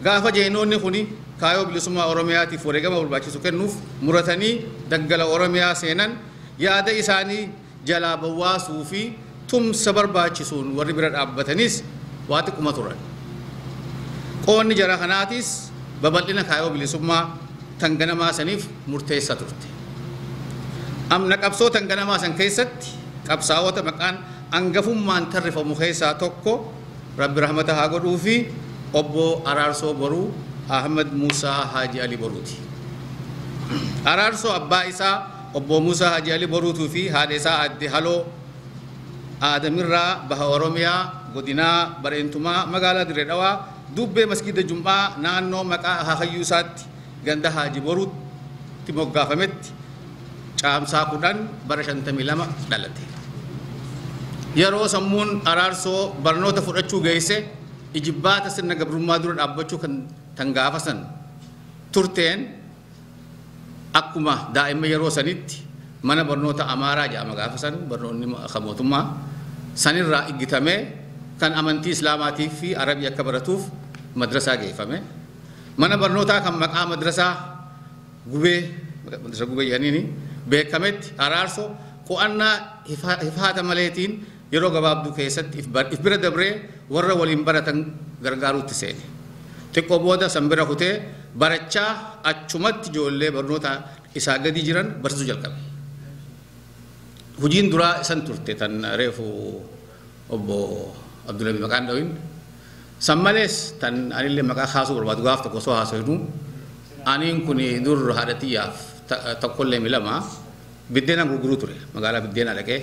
gaafa jeenoonni kuni kaayoo bilisummaa Oromiyaatiif wareegama barbaachisu kennuuf muratanii daggala Oromiyaa seenan yaada isaanii jalaa bawwaasuu fi tumsa barbaachisuun warri bira dhaabbatanis waa xiqquma turan. Qoonni jara kanaatis babal'ina kaayoo bilisummaa tan ganamaa saniif murteessaa turte. Amna qabsoo tan ganamaa san keessatti qabsaa'ota maqaan hangafummaan tarrifamu keessaa tokko Rabbi rahmata haa godhuu fi obbo Araarsoo Boruu Ahmed Musaa Haaji Ali Boruuti. Araarsoo abbaa isaa obbo Musaa Haaji Ali Boruutuu fi haadha isaa aadde Haloo Aadamirraa baha Oromiyaa godinaa Bareentumaa magaalaa Dirree Dhawaa dubbee masgiida Jum'aa naannoo maqaa akaakayyuu isaatti ganda Haaji Boruutti moggaafametti caamsaa 10 bara 52 dhalate. Yeroo sammuun Araarsoo barnoota fudhachuu geesse ijibbaata sirna gabrummaa dura dhaabbachuu kan tan gaafa san turteen akkuma daa'ima yeroo sanitti mana barnoota Amaaraa jedhama gaafa san barnoonni akka mootummaa sanirraa iggitamee kan amantii Islaamaatii fi Arabii akka baratuuf madrasaa geeffame. Mana barnootaa kan maqaa madrasaa gubee madrasaa gubee jedhaniini beekametti Araarsoo qo'annaa ifaata maleetiin yeroo gabaabduu keessatti if bira dabree warra waliin baratan gargaaruutti seene. Xiqqoo booda san bira kutee barachaa achumatti ijoollee barnoota isaa gadi jiran barsiisuu jalqabe. Hojiin duraa isan turte tan reefu obbo Abdullahi maqaan dhawin. San malees tan anillee maqaa kaasuu barbaadu gaaf tokko osoo haasofnu aniin kun dur haadha xiyyaaf tokkollee milama biddeena gurguruu ture magaalaa biddeena dhaqee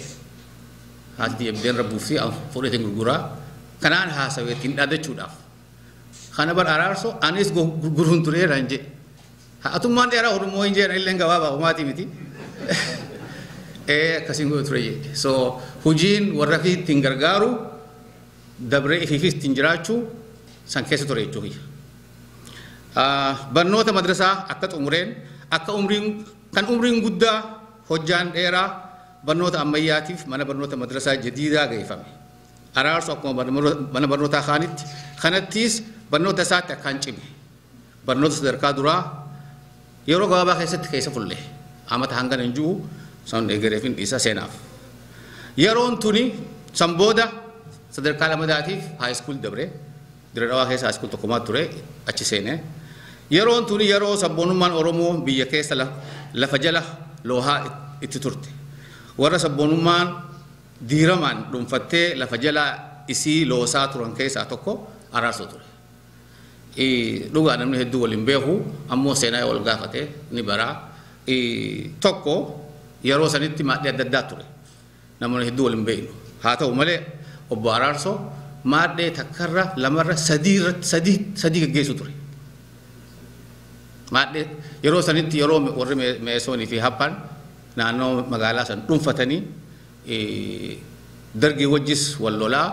haati xiyya biddeen rabbuu fi fuudheetiin gurguraa kanaan haasawee ittiin dhaadachuudhaaf. Kana bar Araarsoo anis gurguruun tureera hin jedhe. Atummaan dheeraa hodhummoo hin jedhan illee gabaabaa homaatii miti. Akkasiin godhu ture jedhe. So hojiin warra fi ittiin gargaaru dabree ifiifis ittiin jiraachuu san keessa ture jechuudha. Barnoota madrasaa akka xumureen akka umriin kan umriin guddaa hojjaan dheeraa barnoota ammayyaatiif mana barnoota madrasaa jadiidaa geeffame. Araarsoo akkuma mana barnootaa kaanitti kanattis barnoota isaatti akkaan cime. Barnoota sadarkaa duraa yeroo gabaabaa keessatti keessa fulle amata hangana hin jiru san eegareefin dhiisa seenaaf. Yeroon tuni san booda sadarkaa lamadaatiif high school dabre Dirree Dhawaa keessa high school tokkomaa ture achi seenee. Yeroon tuni yeroo sabboonummaan Oromoo biyya keessa lafa jala loohaa itti turte. Warra sabboonummaan diiramaan dhuunfattee lafa jala isii loosaa turan keessaa tokko Araarsoo ture. Dhugaa namni hedduu waliin beeku ammoo seenaa wal gaafate ni baraa. Tokko yeroo sanitti maadhee adda addaa ture. Namoonni hedduu waliin beeknu. Haa ta'u malee obbo Araarsoo maadhee takkarra lamarra sadii geggeessu ture. Maadhee yeroo sanitti yeroo warri Meesoonii fi Happaan naannoo magaalaa san dhuunfatanii dargii wajjis wal lolaa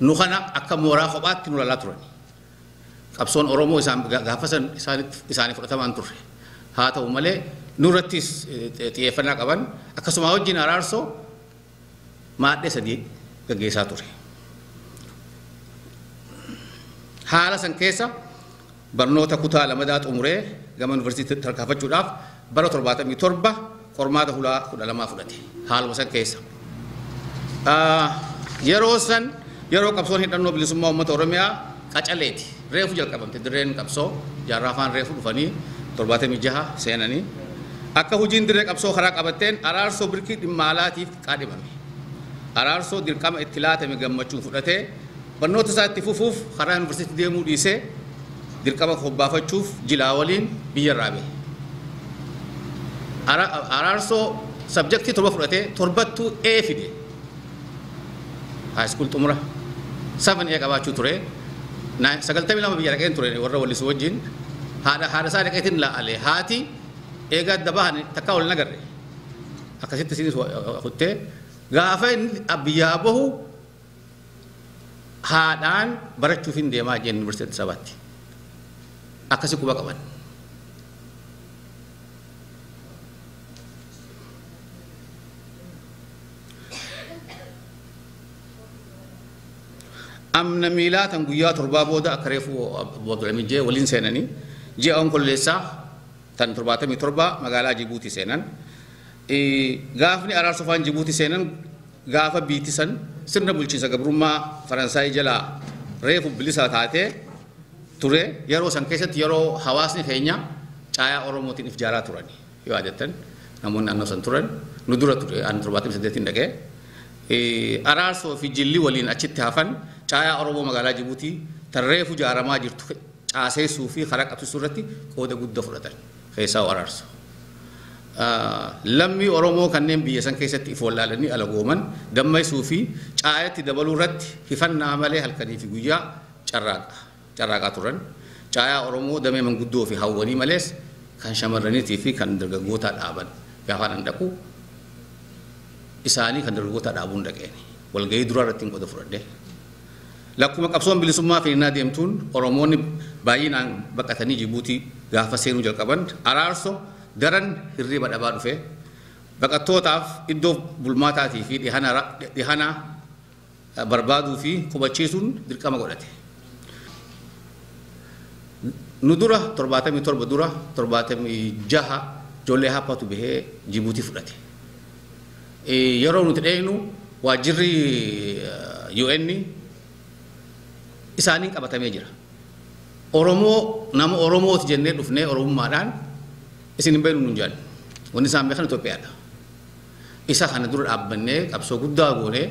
nu kana akka mooraa kophaatti nu lalaa turan. Qabsoon Oromoo isaan gaafa san isaanii fudhatamaan turre. Haa ta'u malee nurrattis xiyyeeffannaa qaban akkasuma wajjin Araarsoo maadhee sadii gaggeessaa ture. Haala san keessa barnoota kutaa lamadaa xumuree gama yuunivarsiitii tarkaanfachuudhaaf bara 77 qormaata hulaa 12 fudhate. Haaluma san keessa. Yeroo san yeroo qabsoon hidhannoo bilisummaa uummata Oromiyaa qacaleeti. Reefu jalqabamte dirreen qabsoo jaarraa afaan reefu dhufanii 76 seenanii akka hojiin dirree qabsoo karaa qabatteen Araarsoo birkii dhimma alaatiif qaadhimame. Araarsoo dirqama itti laatame gammachuun fudhatee barnoota isaa itti fufuuf karaa yuunivarsiitii deemuu dhiisee dirqama hobbaafachuuf jilaa waliin biyya irraa bahe. Araarsoo sabjektii 7 fudhatee 7ttuu A fide. High school xumura 7A qabaachuu ture. 92 biyya dhaqeen ture warra wallisuu wajjin haadha isaa dhaqeetiin laale haati eega adda bahan takka ol nagarre akkasitti isinis kuttee gaafa inni biyyaa bahu haadhaan barachuuf hin deemaa jeen yuunivarsiitii sabaatti akkasi quba qaban. Amna miilaa tan guyyaa torbaa booda akka reefu Obbo Abdulhamid jee waliin seenanii ji'a Onkolleessaa tan 77 magaalaa Jibuutii seenan. Gaafni Araarsoo faan Jibuutii seenan gaafa biitti san sirna bulchiinsa gabrummaa Faransaay jalaa reefu bilisa taatee ture yeroo san keessatti yeroo hawaasni keenya caayaa Oromootiin if jaaraa turani yoo yaadattan namoonni naannoo san turan nu dura ture ani 78 dhaqee. Araarsoo fi jilli waliin achitti hafan caayaa Oromoo magaalaa Jibuutii tarreefu jaaramaa jirtu caaseessuu fi karaa qabsiisuu irratti qooda guddaa fudhatan keessaa Araarsoo. Lammii Oromoo kanneen biyya san keessatti if wallaalanii alagooman dammaysuu fi caayatti dabaluu irratti hifannaa malee halkanii fi guyyaa carraaqaa turan. Caayaa Oromoo damee manguddoo fi hawwanii malees kan shamarraniitii fi kan dargaggootaa dhaaban gaafa nan dhaqu isaanii kan dargaggoota dhaabuun dhaqeeni walgahii duraa irratti hin qooda fudhadhe. Lakkuma qabsoon bilisummaa finiinaa deemtuun Oromoonni baay'inaan baqatanii Jibuutii gaafa seenuu jalqaban Araarsoo daran hirriba dhabaa dhufe baqattootaaf iddoo bulmaataatii fi dhihana barbaaduu fi qubachiisuun dirqama godhate. Nu dura 77 dura 76 ijoollee haphaatu bahee Jibuutii fudhate. Yeroo nuti dheynu waajjirri UN isaaniin qabatamee jira. Oromoo nama Oromooti jennee dhufnee Oromummaadhaan isin hin beeknu nuun jedhan. Wanni isaan beekan Itoophiyaadha. Isa kana dura dhaabbannee qabsoo guddaa goonee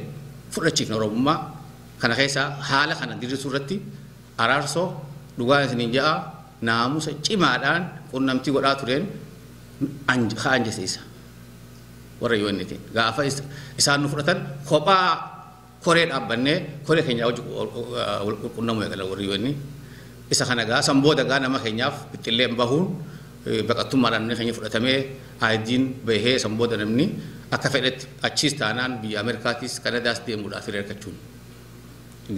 fudhachiifne Oromummaa kana keessa haala kana diriirsuu irratti Araarsoo dhugaa isiniin ja'a naamusa cimaadhaan qunnamtii godhaa tureen anjesiisa. Warra UN'tiin gaafa isaan nu fudhatan kophaa koree dhaabbannee koree keenya wajji qunnamuu eegalan warri UN. Isa kana gaa san booda gaa nama keenyaaf bixxilleen bahuun baqattummaadhaan namni keenya fudhatamee ID'n bahee san booda namni akka fedhetti achiis taanaan biyya Ameerikaatis Kanadaas deemuudhaaf hiree argachuun.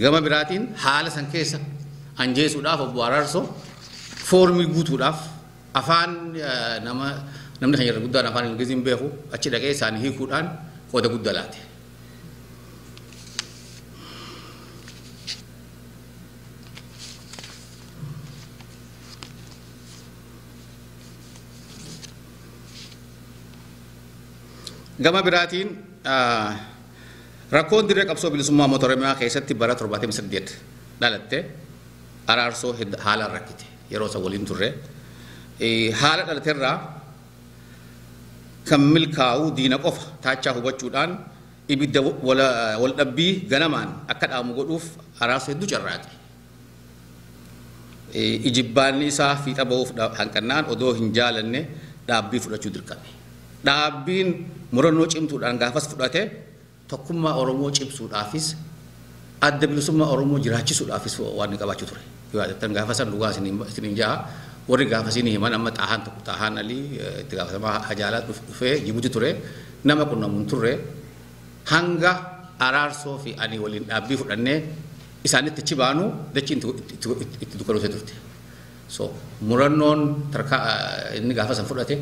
Gama biraatiin haala san keessa anjeesuudhaaf Obbo Araarsoo foormii guutuudhaaf afaan nama namni keenya irra guddaan afaan Ingiliziin beeku achi dhaqee isaanii hiikuudhaan qooda guddaa laate. Gama biraatiin rakkoon dirree qabsoo bilisummaa uummata Oromiyaa keessatti bara 78 dhalatte Araarsoo haalaan rakkite yeroo isa waliin turre. Haala dhalaterraa kan milkaa'u diina qofa taachaa hubachuudhaan ibidda waldhabbii ganamaan akka dhaamu godhuuf Araarsoo hedduu carraaqe. Ijibbaanni isaa fiixa ba'uuf hanqannaan odoo hin jaalanne dhaabbii fudhachuu dirqame. Dhaabbiin murannoo cimtuudhaan gaafas fudhate tokkummaa Oromoo cimsuudhaafis adda bilisummaa Oromoo jiraachisuudhaafis waan inni qabaachuu ture. Yoo yaadattan gaafa san dhugaa isiniin ja'a warri gaafa isinii himan amma Xaahaan tokko Xaahaan Alii itti gaafatamaa Hajaalaa dhufee Jibuuti ture nama qunnamuun turre hanga Araarsoo fi ani waliin dhaabbii fudhannee isaanitti achi baanu dachiin itti dukkanuufee turte. So murannoon inni gaafa san fudhate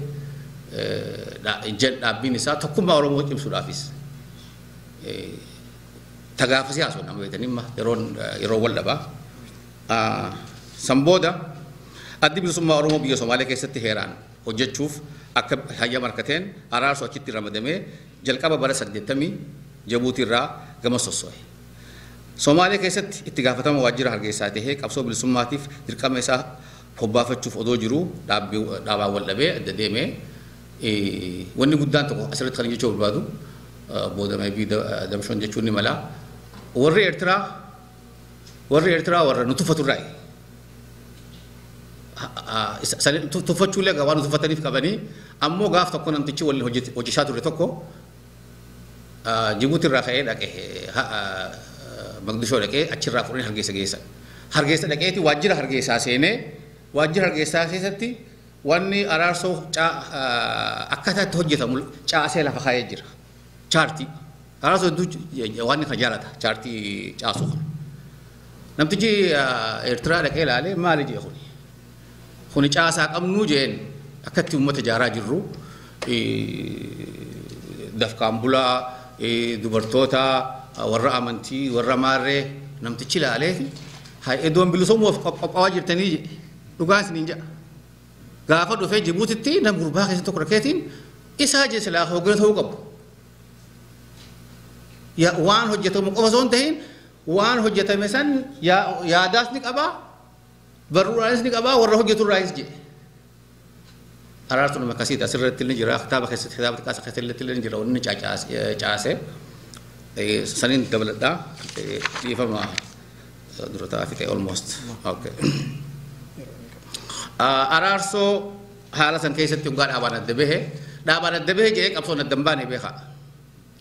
dhaabbiin isaa tokkummaa Oromoo cimsuudhaafis tagaafasii haasoo nama beekanii yeroo wal dhabaa. San booda addi bilisummaa Oromoo biyya Somaalee keessatti heeraan hojjechuuf akka hayyama harkateen Araarsoo achitti ramadamee jalqaba bara 80 Jibuutii irraa gama sosso'e. Somaalee keessatti itti gaafatama waajjira Hargeysaa tahee qabsoo bilisummaatiif dirqama isaa hobbaafachuuf odoo jiruu dhaabaan wal dhabee adda deemee wanni guddaan tokko asirratti kan jechuu barbaadu booda maybii damshoon jechuun ni mala. Warri Eertiraa warra nu tuffaturraayi. Tuffachuullee waan nu tuffataniif qabanii ammoo gaaf tokko namtichi waliin hojjechaa ture tokko Jibuutii irraa ka'ee dhaqe Mogadishoo dhaqee achirraa fudhanii Hargeysa geessan. Hargeysa dhaqeeti waajjira Hargeysaa seenee waajjira Hargeysaa keessatti wanni Araarsoo akkaataa itti hojjetamu caasee lafa kaa'ee jira. Chaartii. Araarsoo hedduu waan kana jaalata chaartii caasuu kana. Namtichi Eertiraa dhaqee ilaalee maali jee kuni? Kuni caasaa qabnuu jeen akkatti uummata ijaaraa jirru dafqaan bulaa dubartoota warra amantii warra maarree namtichi ilaalee haa iddoon bilisoomuuf qophaa'aa jirtanii dhugaan isiniin jedha. Gaafa dhufee Jibuutitti nam gurbaa keessatti tokko rakkeetiin isaa jee silaa hoogganaa ta'uu qabu. Waan hojjetamu qofa osoo hin ta'in waan hojjetame san yaadaas ni qabaa barruudhaanis ni qabaa warra hojjeturraayis jedhe. Araarsuun akkasiiti asirratti illee jira kitaaba keessatti kitaaba xiqqaa keessatti illee jira wanni caase saniin dabaladhaa dhiifama dura ta'aa fixe almost. Okay. Araarsoo haala san keessatti hoggaa dhaabaan adda bahe dhaabaan adda bahe jedhee qabsoon adda hin baane beekaa.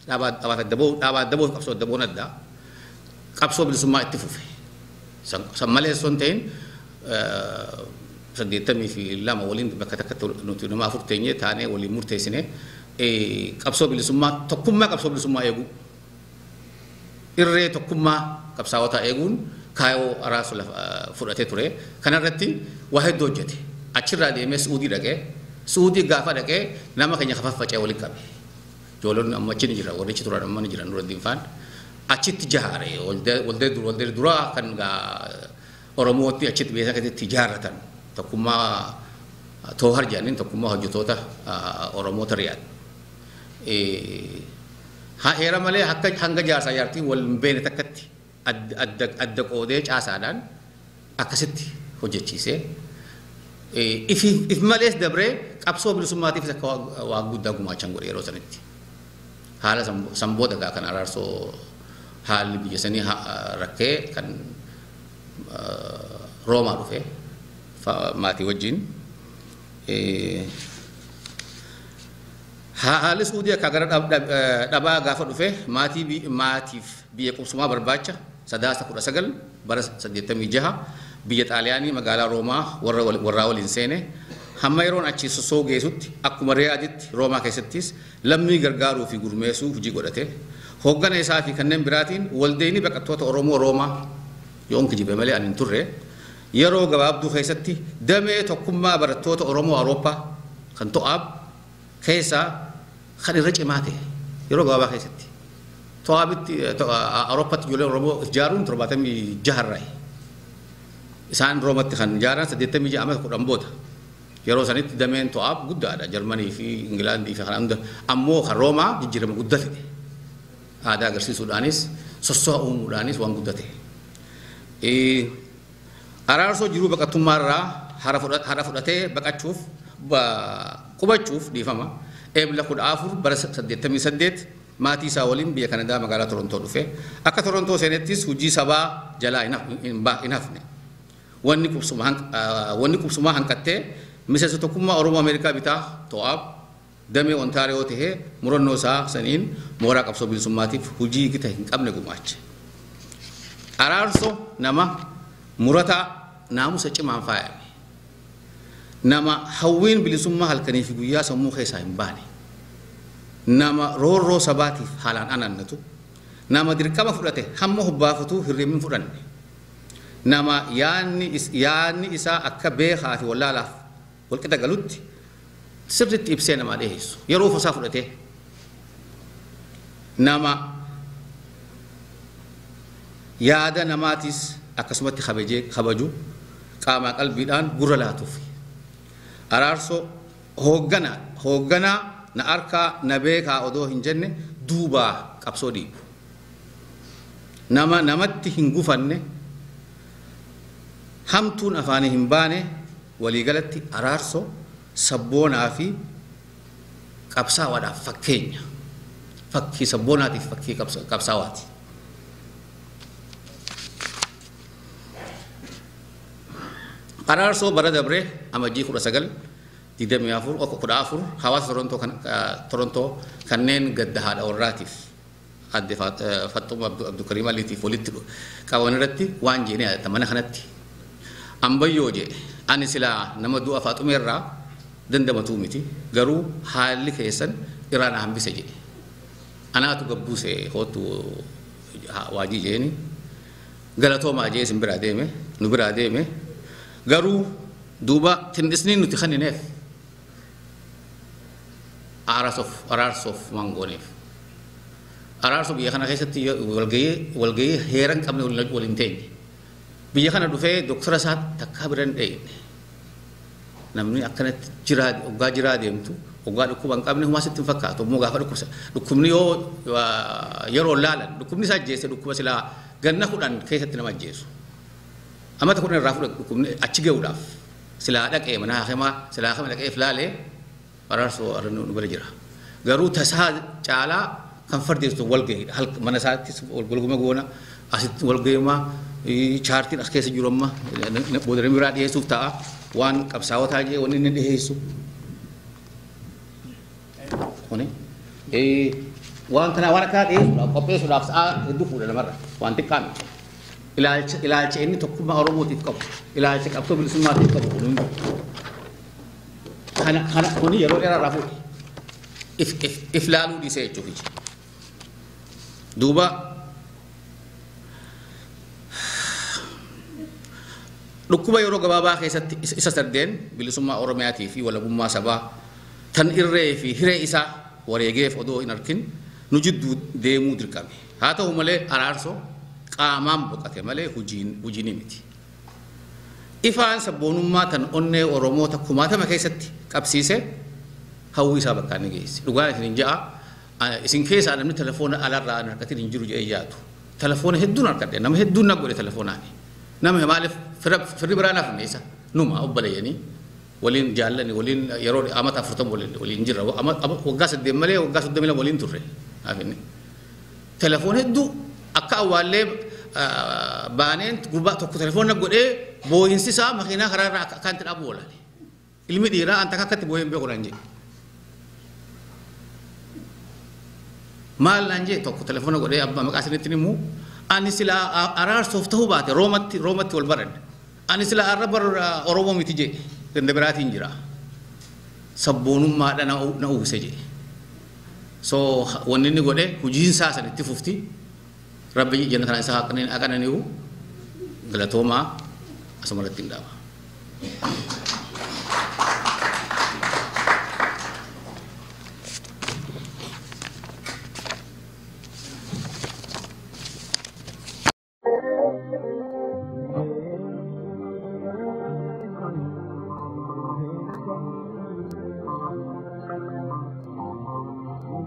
Dhaabaan adda bahuuf qabsoo adda bahuun adda qabsoo bilisummaa itti fufe. San malee osoo hin ta'in 82 waliin bakka takkatti nuti nama afur teenyee taanee waliin murteessine qabsoo bilisummaa tokkummaa qabsoo bilisummaa eeguu irree tokkummaa qabsaa'otaa eeguun kaayoo Araarsoo fudhatee ture. Kanarratti waa hedduu hojjete. Achirraa deemee Suudii dhaqee Suudii gaafa dhaqee nama keenya faffacee waliin qabe. Ijoollonni amma achi ni jira warri achi turan amma ni jiran Nuraddiin faan. Achitti jaare waldee duraa kan Oromootti achitti biyya keessatti ijaarratan tokkummaa Toohar jedhaniin tokkummaa hojjettoota Oromoota Riyaad. Heera malee akka hanga jaarsaa jaartiin wal hin beekne takkatti adda qoodee caasaadhaan akkasitti hojjechiisee if malees dabree qabsoo bilisummaatiifis akka waa guddaa gumaachan godhe yeroo sanitti. Haala san booda gaa kan Araarsoo haalli biyya sanii rakkee kan Roomaa dhufe maatii wajjin. Haalli Suudii akka gara dhabaa gaafa dhufe maatiif biyya qubsumaa barbaacha Sadaasa 19 bara 86 biyya Xaaliyaanii magaalaa Roomaa warraa waliin seene hamma yeroon achi sosoo geessutti akkuma Riyaaditti Roomaa keessattis lammii gargaaruu fi gurmeessuu hojii godhate. Hoggana isaa fi kanneen biraatiin waldeenii baqattoota Oromoo Roomaa yoon kijibe malee ani hin turre yeroo gabaabduu keessatti damee tokkummaa barattoota Oromoo Awurooppaa kan to'aab keessaa kan irra cimaa ta'e yeroo gabaabaa keessatti. To'aabitti Awurooppaatti ijoolleen Oromoo ijaaruun 76 irraa. Isaan Roomatti kan ijaaran 86 amma 10 booda. Yeroo sanitti dameen to'aab guddaadha Jarmanii fi Ingilaandii fi kan hunda ammoo kan Roomaa jijjiirama guddaa fide. Aadaa agarsiisuudhaanis sosso'a uumuudhaanis waan guddaa ta'e. Araarsoo jiruu baqattummaa irraa hara fudhatee baqachuuf qubachuuf dhiifama. Eebla 14 bara 88 maatii isaa waliin biyya Kanadaa magaalaa Torontoo dhufe. Akka Torontoo seenettis hojii sabaa jalaa hin hafne. Wanni qubsumaa hanqattee miseensa tokkummaa Oromoo Ameerikaa bitaa to'aab damee Ontaariyoo tahee murannoo isaa saniin mooraa qabsoo bilisummaatiif hojii gita hin qabne gumaache. Araarsoo nama murataa naamusa cimaan faayame. Nama hawwiin bilisummaa halkanii fi guyyaa sammuu keessaa hin baane. Nama roorroo sabaatiif haalaan anannatu. Nama dirqama fudhate hamma hubbaafatuu hirribni fudhanne. Nama yaanni isaa akka beekaa fi wallaalaaf walqixa galutti sirriitti ibsee namaa dhiyeessu. Yeroo ofiisaa fudhatee nama yaada namaatis akkasumatti kabaju qaamaa qalbiidhaan gurra laatuuf. Araarsoo hoogganaa na harkaa na beekaa odoo hin jenne duubaa qabsoo dhiibu. Nama namatti hin gufanne hamtuun afaanii hin baane waliigalatti Araarsoo sabboonaa fi qabsaawaadhaaf fakkeenya. Fakkii sabboonaatiif fakkii qabsaawaati. Araarsoo bara dabree amajjii 19 24 14 hawaasa Torontoo kanneen gadda haadha warraatiif adde Fatuma Abdulkarim Aliitiif walitti qaban irratti waan jeenee yaadata mana kanatti. Ambayyoo jee ani silaa nama du'a Faaxumeerraa dandamatuu miti garuu haalli keessan irraa na hambise jedhe. Anaatu gabbuuse hootu waajii jeeni galatoomaa jee isin biraa deeme nu biraa deeme garuu duuba tindisni nuti kannineef araarsuuf waan gooneef. Araarsu biyya kana keessatti walgahii heera hin qabne waliin teenye. Biyya kana dhufee doktora isaa takkaa bira hin dhayne. Namni akkanatti jiraa oggaa jiraa deemtu oggaa dhukkuba hin qabne humaa sitti hin fakkaatu immoo gaafa dhukkubsa dhukkubni yoo yeroo laalan dhukkubni isaa ajjeese dhukkuba silaa ganna 10 keessatti nama ajjeesu. Amata 10 irraa fuudhe dhukkubni achi gahuudhaaf silaa dhaqee mana hakimaa silaa hakima dhaqee filaalee araarsoo nu bira jira. Garuu tasaa caalaa kan fardeessu walgahii mana isaattis walguma goona asitti walgahimaa chaartiin as keessa jiru amma booda biraa dhiyeessuuf ta'a waan qabsaawotaa jee wanni inni dhiyeessu. Kuni waan kana waan akkanaa dhiyeessuudhaaf qopheessuudhaaf sa'a hedduu fuudha namarra waan xiqqaa miti. Ilaalcha inni tokkummaa Oromootiif qabu ilaalcha qabsoo bilisummaatiif qabu kun kana kuni yeroo dheeraa irraa fuudhe. If laaluu dhiisee jechuuf ija. Duuba dhukkuba yeroo gabaabaa keessatti isa sardeen bilisummaa Oromiyaatii fi walabummaa sabaa tan irree fi hiree isaa wareegeef odoo hin arkin nu jidduu deemuu dirqame. Haa ta'u malee araarsoo qaamaan boqate malee hojiin miti. Ifaan sabboonummaa tan onnee Oromoota kumaatama keessatti qabsiise hawwii isaa bakka inni geesse. Dhugaan isin hin ja'a isin keessaa namni telefoona alarraa hin harkatin hin jiru jedhee yaadu. Telefoona hedduun harkadhe nama hedduun na godhe telefoonaan. Nama maaliif firri biraa naaf isa numa obboleeyyanii waliin jaallani waliin yeroo amata 40 waliin jirra waggaa 8 malee waggaa 32 waliin turre naaf inni. Telefoona hedduu akka awwaallee baaneen gurbaa tokko telefoona godhee boo'insi isaa makiinaa karaa irraa akkanatti dhaabu oolale. Ilmi dhiiraa an takka akkatti boo'een beeku naan jedhe. Maal naan jedhe tokko telefoona godhee abbaa maqaa isinitti himu ani silaa araarsoof ta'uu baate Roomatti wal baranne. Ani silaa arra bar Oromoo miti jedhe ganda biraatiin jira. Sabboonummaadha na uwwise jedhe. So wanni inni godhe hojiin isaa san itti fufti. Rabbi jannata isaa haqananiiru galatoomaa asuma irratti hin dhaaba.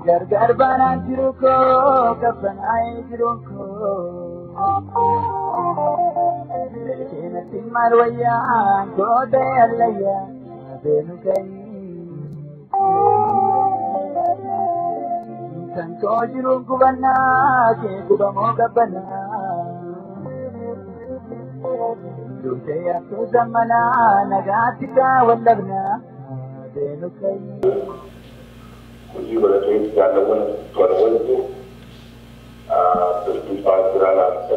Gargar banaan jiru koo kafanaa jiru koo Seenatti maal wayyaa gootee allayyaa beenu ka'ii Kan koo jiruun gubannaa kee gubamoo qabbanaa Duutee yaabtuu zammanaa nagaatti kaawwallabnaa beenu ka'ii Hojii godhatee jaalawwan tola wajjin turtii fa'aa jiraa laata.